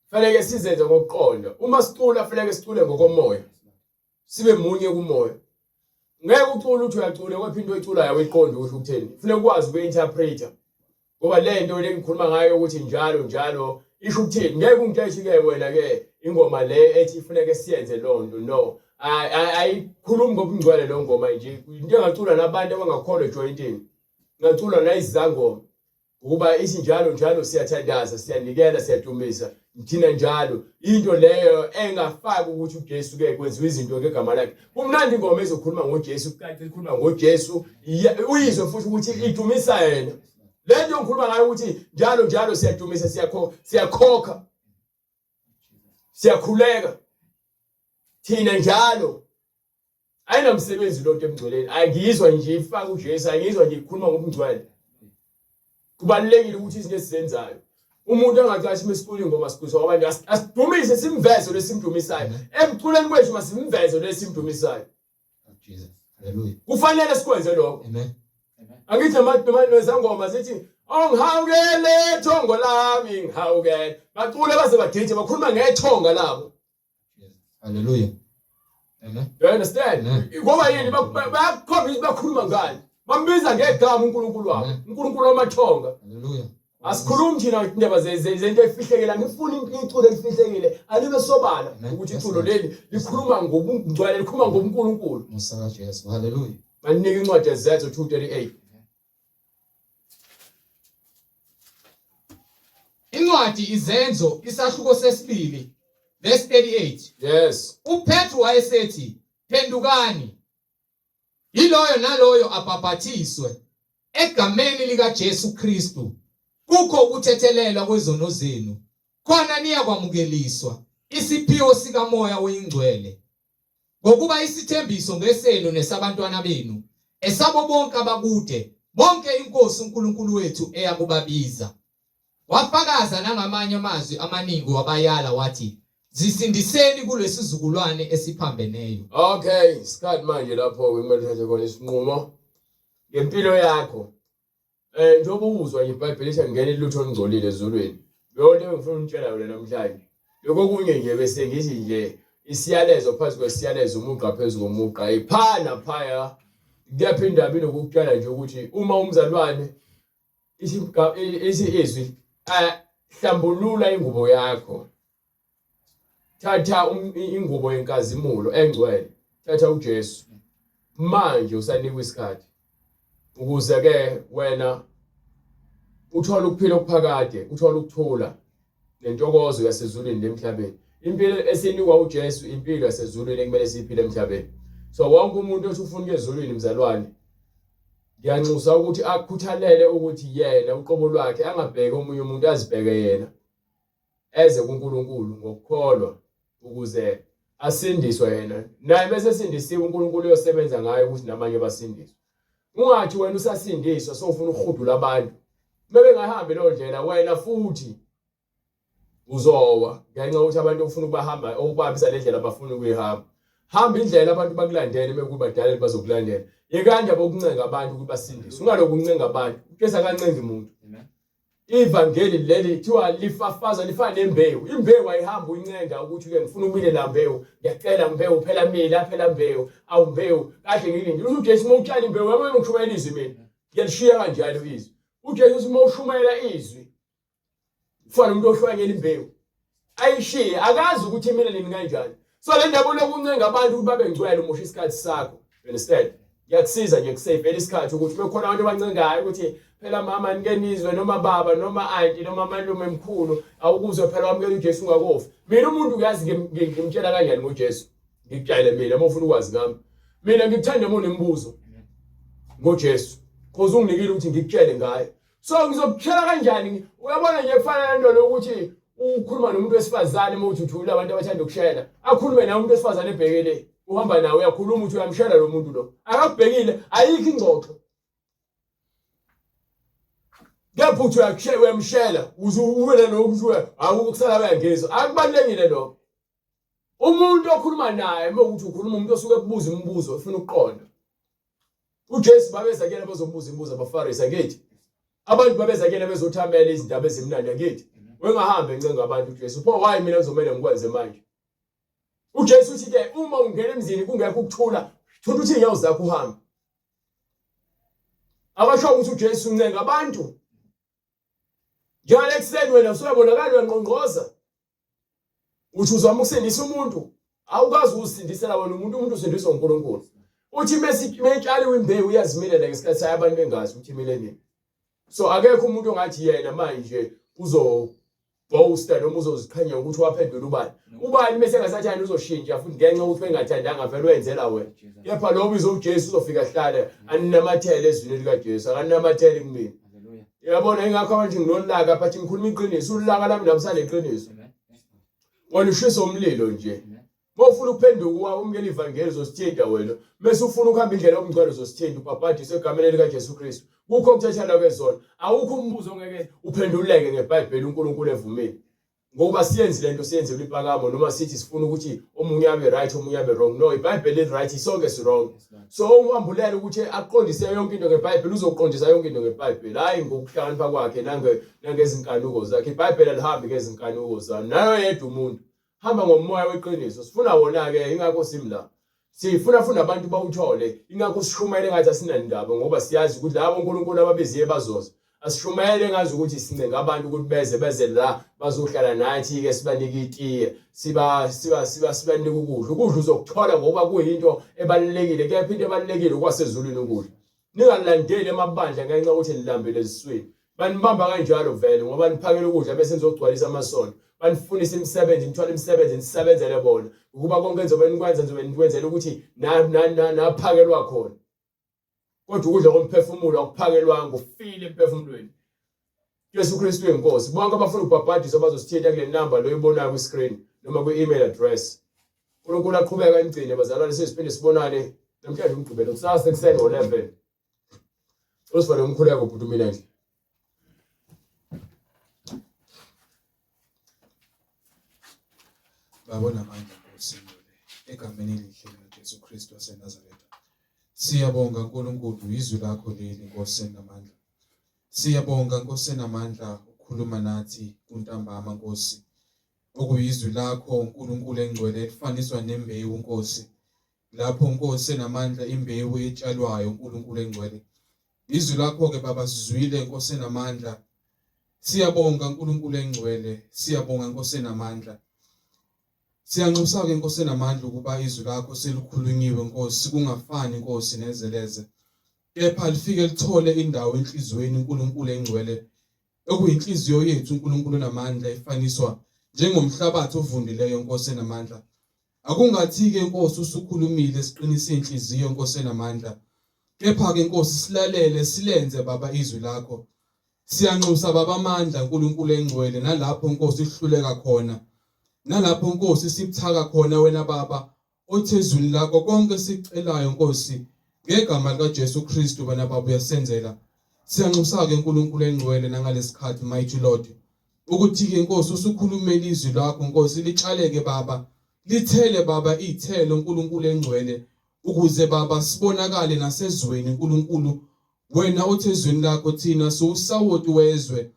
fanele sizenze ngokuqonda uma sicula fanele sicule ngokomoya sibe munye kumoya ngeke ucule uthi uyacula kodwa into oyiculayo awuyiqondi ukuthi ukuthini kufuneka ukwazi uku-interpreter ngoba le nto le ngikhuluma ngayo ukuthi njalo njalo isho ukuthini ngeke ungitsheshe ke wena ke ingoma le ethi ifuneke siyenze loo nto no ayikhulumi ngobungcwele lo ngoma nje into engacula nabantu abangakholwa ejoyintini ngacula nayizangoma ukuba ithi njalo njalo siyathandaza siyanikela siyadumisa thina njalo into leyo engafaki ukuthi uJesu ke kwenziwa izinto ngegama lakhe kumnandi ingoma ezokhuluma ngoJesu kanti ikhuluma ngoJesu uyizwe futhi ukuthi idumisa yena le nto ngikhuluma ngayo ukuthi njalo njalo siyadumisa siyakho siyakhokha siyakhuleka thina njalo ayinamsebenzi lonto emngcweleni angiyizwa nje ifaka uJesu angiyizwa nje ikhuluma ngobungcwele kubalulekile ukuthi izinto esizenzayo umuntu angacashi mesicula ingoma sikhuzwa abantu asidumise simveze lesimdumisayo emculweni kwethu masimveze lesimdumisayo Jesus hallelujah kufanele sikwenze lokho amen angithi nezangoma zithi ongihawukele thongo lami ngihawukele bacule baze bagije bakhuluma ngethonga labo Hallelujah. Amen. You understand? Ngoba yini bayakukhombisa bakhuluma ngani? Bambiza ngegama uNkulunkulu wabo. uNkulunkulu wamathonga. Hallelujah. Asikhulumi thina indaba zento efihlekile ngifuna iculo elifihlekile alibe sobala ukuthi iculo leli likhuluma ngobungcwele likhuluma ngobuNkulunkulu. Musa kaJesu. Hallelujah. Banika incwadi yeZenzo 238. Incwadi Izenzo isahluko sesibili verse 38. Yes. UPetru wayesethi phendukani yiloyo naloyo abhabhathiswe egameni likaJesu Kristu kukho ukuthethelelwa kwezono zenu khona niyakwamukeliswa isiphiwo sikaMoya oyiNgcwele Ngokuba isithembiso ngesenu nesabantwana benu, esabo bonke abakude, bonke iNkosi uNkulunkulu wethu eyakubabiza. Wafakaza nangamanye amazwi amaningi wabayala wathi, Zisindiseni kulesizukulwane esiphambeneyo. Okay, isikhathi manje lapho-ke kumele uthathe khona isinqumo ngempilo yakho. Eh njengoba uzwa nje iBhayibheli lithi angene lutho olungcolile ezulwini. Leyo nto engifuna ukunitshela yona namhlanje. Lokho kunye nje bese ngithi nje isiyalezo phansi kwesiyalezo umugqa phezu komugqa iphana phaya kuyaphinda indaba inokukutshela nje ukuthi uma umzalwane ithi izwi hlambulula ingubo yakho Thatha um, ingubo yenkazimulo engcwele, thatha uJesu. Manje usanikwa isikhathi ukuze ke wena uthole ukuphila okuphakade, uthole ukuthula nentokozo yasezulwini lemhlabeni. Impilo esinikwa uJesu impilo yasezulwini ekumele siyiphile emhlabeni. So wonke umuntu othi ufuna ukuya ezulwini mzalwane ngiyanxusa ukuthi akhuthalele ukuthi yena uqobo lwakhe angabheki omunye umuntu azibheke yena. eze kuNkulunkulu ngokukholwa ukuze asindiswe yena naye bese sindisiwe uNkulunkulu uyosebenza ngaye ukuthi nabanye basindiswe ungathi wena usasindiswa sofuna ukuhudula abantu bebengahambi leyo ndlela wena futhi uzowa ngenxa yokuthi abantu ofuna ukubahamba okubahambisa le ndlela bafuna ukuyihamba hamba indlela abantu bakulandele mekubadala bazokulandela yekani ndaba okuncenga abantu ukuthi basindiswe ungalokhu uncenga abantu uJesu akancengi muntu Ivangeli leli kuthiwa lifafaza lifana nembewu. Imbewu ayihambi uyincenga ukuthi ke ngifuna umile la mbewu. Ngiyacela mbewu phela mila phela mbewu. Awu mbewu kade ngilinde. Uthi uJesu uma utshala imbewu yabo ngishumayela izwi mina. Ngiyelishiya kanjalo izwi. UJesu uma ushumayela izwi ufana umuntu ohlwanyela imbewu ayishiye akazi ukuthi imile nini kanjani. So le ndaba lokuncenga abantu ukuthi babe ngcwele umosha isikhathi sakho. You understand? Ngiyakusiza nje kusavela isikhathi ukuthi bekhona abantu abancengayo ukuthi phela mama nike nizwe noma baba noma anti noma malume mkhulu awukuzwe phela wamukela uJesu ungakofi. Mina umuntu uyazi ngimtshela kanjani ngoJesu. Ngikutshele mina uma ufuna ukwazi ngami. Mina ngikuthanda uma unemibuzo ngoJesu. Cause unginikile ukuthi ngikutshele ngaye. So ngizokutshela kanjani? Uyabona nje kufana nento lokuthi ukhuluma nomuntu wesifazane uma uthi uthula abantu abathanda ukushela. Akhulume nawe umuntu wesifazane ebhekele. Uhamba nawe uyakhuluma uthi uyamshela lo muntu lo. Akakubhekile ayikho ingxoxo. Kepha uthi uyakushela uyamshela uze uwele lokhu uthi awukusala uyangezwa. Akubalulekile lokho. Umuntu okhuluma naye uma ukuthi ukhuluma umuntu osuke ekubuza imibuzo efuna ukuqonda. UJesu babeza kuyena bezombuza imibuzo abaFarisi angithi. Abantu babeza kuyena bezothamela izindaba ezimnandi angithi. Wengahambe encenga abantu uJesu. Pho why mina ngizomele ngikwenze manje? UJesu uthi ke uma ungena emzini kungekho ukuthula, thula uthi inyawo zakho uhambe. Abasho ukuthi uJesu uncenga abantu. Njalo ekuseni wena usuyabonakala uyangqongqoza. Uthi uzama ukusindisa umuntu, awukwazi ukuzisindisela wena umuntu, umuntu usindiswa uNkulunkulu. Uthi meyitshaliwe imbewu iyazimilela ngesikhathi sayo abantu bengazi ukuthi imile nini. So akekho umuntu ongathi yena manje uzo boaster noma uzoziqhenya ukuthi waphendula ubani. Ubani mese engasathandi uzoshintsha futhi ngenxa yokuthi bengathandanga vele wenzela wena. Kepha lo bizo uJesu uzofika ahlale anamathele ezwini likaJesu, akanamathele kumina. Uyabona ingakho abantu nginolaka but ngikhuluma iqiniso, ulaka lami nami saleqiniso. Wena ushisa umlilo nje. Uma ufuna ukuphenduka umukela ivangeli uzosithinta wena. Mese ufuna ukuhamba indlela yobungcwele uzosithinta ubhabhadiswe egameni likaJesu Kristu. Kukho ukuthethelwa kwezono. Awukho umbuzo ongeke uphenduleke ngeBhayibheli uNkulunkulu evumile. Ngokuba siyenzi lento siyenzela impakamo noma sithi sifuna ukuthi omunye abe right omunye abe wrong. No, iBhayibheli li right sonke si wrong. So uhambulela ukuthi aqondise yonke into ngeBhayibheli uzoqondisa yonke into ngeBhayibheli hayi ngokuhlakanipha kwakhe nange nangezinkanuko zakhe. IBhayibheli alihambi ngezinkanuko zami. Nayo yedwa umuntu hamba ngomoya weqiniso. Sifuna wona ke ingakho simi la. Sifuna funa abantu bawuthole ingakho sishumayele ngathi asinandaba ngoba siyazi ukuthi labo uNkulunkulu ababiziye bazoza. Asishumayele ngazi ukuthi sincenga abantu ukuthi beze beze la bazohlala nathi ke sibanike itiye siba siba siba sibanike ukudla. Ukudla uzokuthola ngoba kuyinto ebalulekile kepha into ebalulekile okwasezulwini ukudla. Ningalandeli amabandla ngenxa yokuthi nilambile eziswini. Banibamba kanjalo vele ngoba niphakela ukudla bese nizogcwalisa amasonto. Banifunisa imisebenzi, nithwale imisebenzi nisebenzele bona. Ukuba konke enizobe nikwenza nizobe nikwenzela ukuthi naphakelwa khona. Kodwa ukudla komphefumulo akuphakelwanga, ufile emphefumulweni. Jesu Kristu uyinkosi. Bonke abafuna ukubhabhadiswa bazosithinta kule namba lo oyibonayo kwi-screen noma kwi-email address. uNkulunkulu aqhubeke anigcine bazalwane siphinde sibonane namhlanje umgqibelo kusasa ekuseni ngo-11. Usivale umkhuleko bhuti uMinenhle. Baba onamandla Nkosi ngcwele egameni elihle likaJesu Kristu waseNazaretha. Siyabonga uNkulunkulu izwi lakho leli Nkosi enamandla. Siyabonga Nkosi enamandla ukukhuluma nathi kuntambama Nkosi. Okuyizwi lakho uNkulunkulu engcwele elifaniswa nembewu Nkosi. Lapho Nkosi enamandla imbewu etshalwayo uNkulunkulu engcwele. Izwi lakho-ke Baba sizwile Nkosi enamandla. Siyabonga uNkulunkulu engcwele, siyabonga Nkosi enamandla. Siyanxusa-ke Nkosi enamandla ukuba izwi lakho selikhulunyiwe Nkosi kungafani Nkosi nezeleze. Kepha lifike lithole indawo enhliziyweni uNkulunkulu engcwele okuyinhliziyo yethu uNkulunkulu onamandla efaniswa njengomhlabathi ovundileyo Nkosi enamandla. Akungathi-ke Nkosi usukhulumile siqinise inhliziyo Nkosi enamandla. Kepha-ke Nkosi silalele silenze Baba izwi lakho. Siyanxusa Baba amandla uNkulunkulu engcwele nalapho Nkosi sihluleka khona. Nalapho Nkosi sibuthaka khona wena Baba othi ezwini lakho konke esikucelayo Nkosi ngegama likaJesu Kristu wena Baba uyasenzela. Siyanxusa-ke uNkulunkulu engcwele nangalesikhathi mighty Lord ukuthi-ke Nkosi usukhulumele izwi lakho Nkosi litshaleke Baba lithele Baba iy'thelo uNkulunkulu engcwele ukuze Baba sibonakale nasezweni uNkulunkulu wena othi ezwini lakho thina siwusawoti wezwe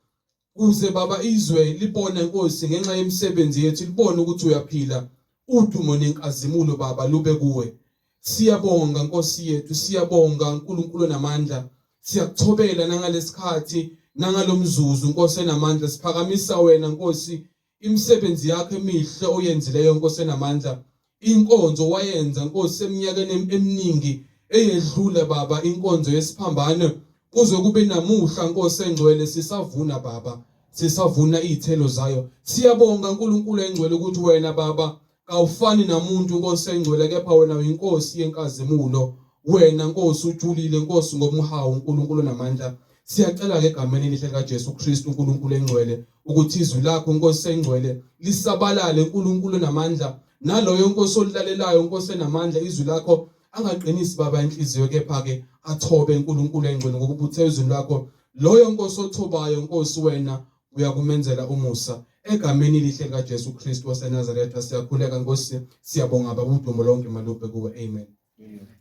Kuze Baba izwe libone Nkosi ngenxa yemisebenzi yethu libone ukuthi uyaphila udumo nenkazimulo Baba lube kuwe. Siyabonga Nkosi yethu siyabonga uNkulunkulu onamandla. Siyakuthobela nangalesikhathi nangalomzuzu Nkosi enamandla, siphakamisa wena Nkosi, imisebenzi yakho emihle oyenzileyo Nkosi enamandla, inkonzo wayenza Nkosi eminyakeni eminingi eyedlule Baba, inkonzo yesiphambano kuze kube namuhla Nkosi engcwele, sisavuna Baba, sisavuna izithelo zayo. Siyabonga uNkulunkulu engcwele ukuthi wena Baba kawufani namuntu Nkosi engcwele, kepha wena uyinkosi yenkazimulo. Wena Nkosi ujulile Nkosi ngomhawu uNkulunkulu namandla. Siyacela ke egameni elihle likaJesu Kristu uNkulunkulu engcwele ukuthi izwi lakho Nkosi engcwele lisabalale uNkulunkulu namandla, naloyo Nkosi olilalelayo Nkosi enamandla izwi lakho angaqinisi Baba inhliziyo, kepha ke athobe uNkulunkulu engcwele, ngokuba uthe ezwini lakho loyo Nkosi othobayo Nkosi wena uyakumenzela umusa. Egameni elihle likaJesu Kristu waseNazaretha siyakhuleka Nkosi, siyabonga Baba, udumo lonke malube kuwe. Amen. Amen.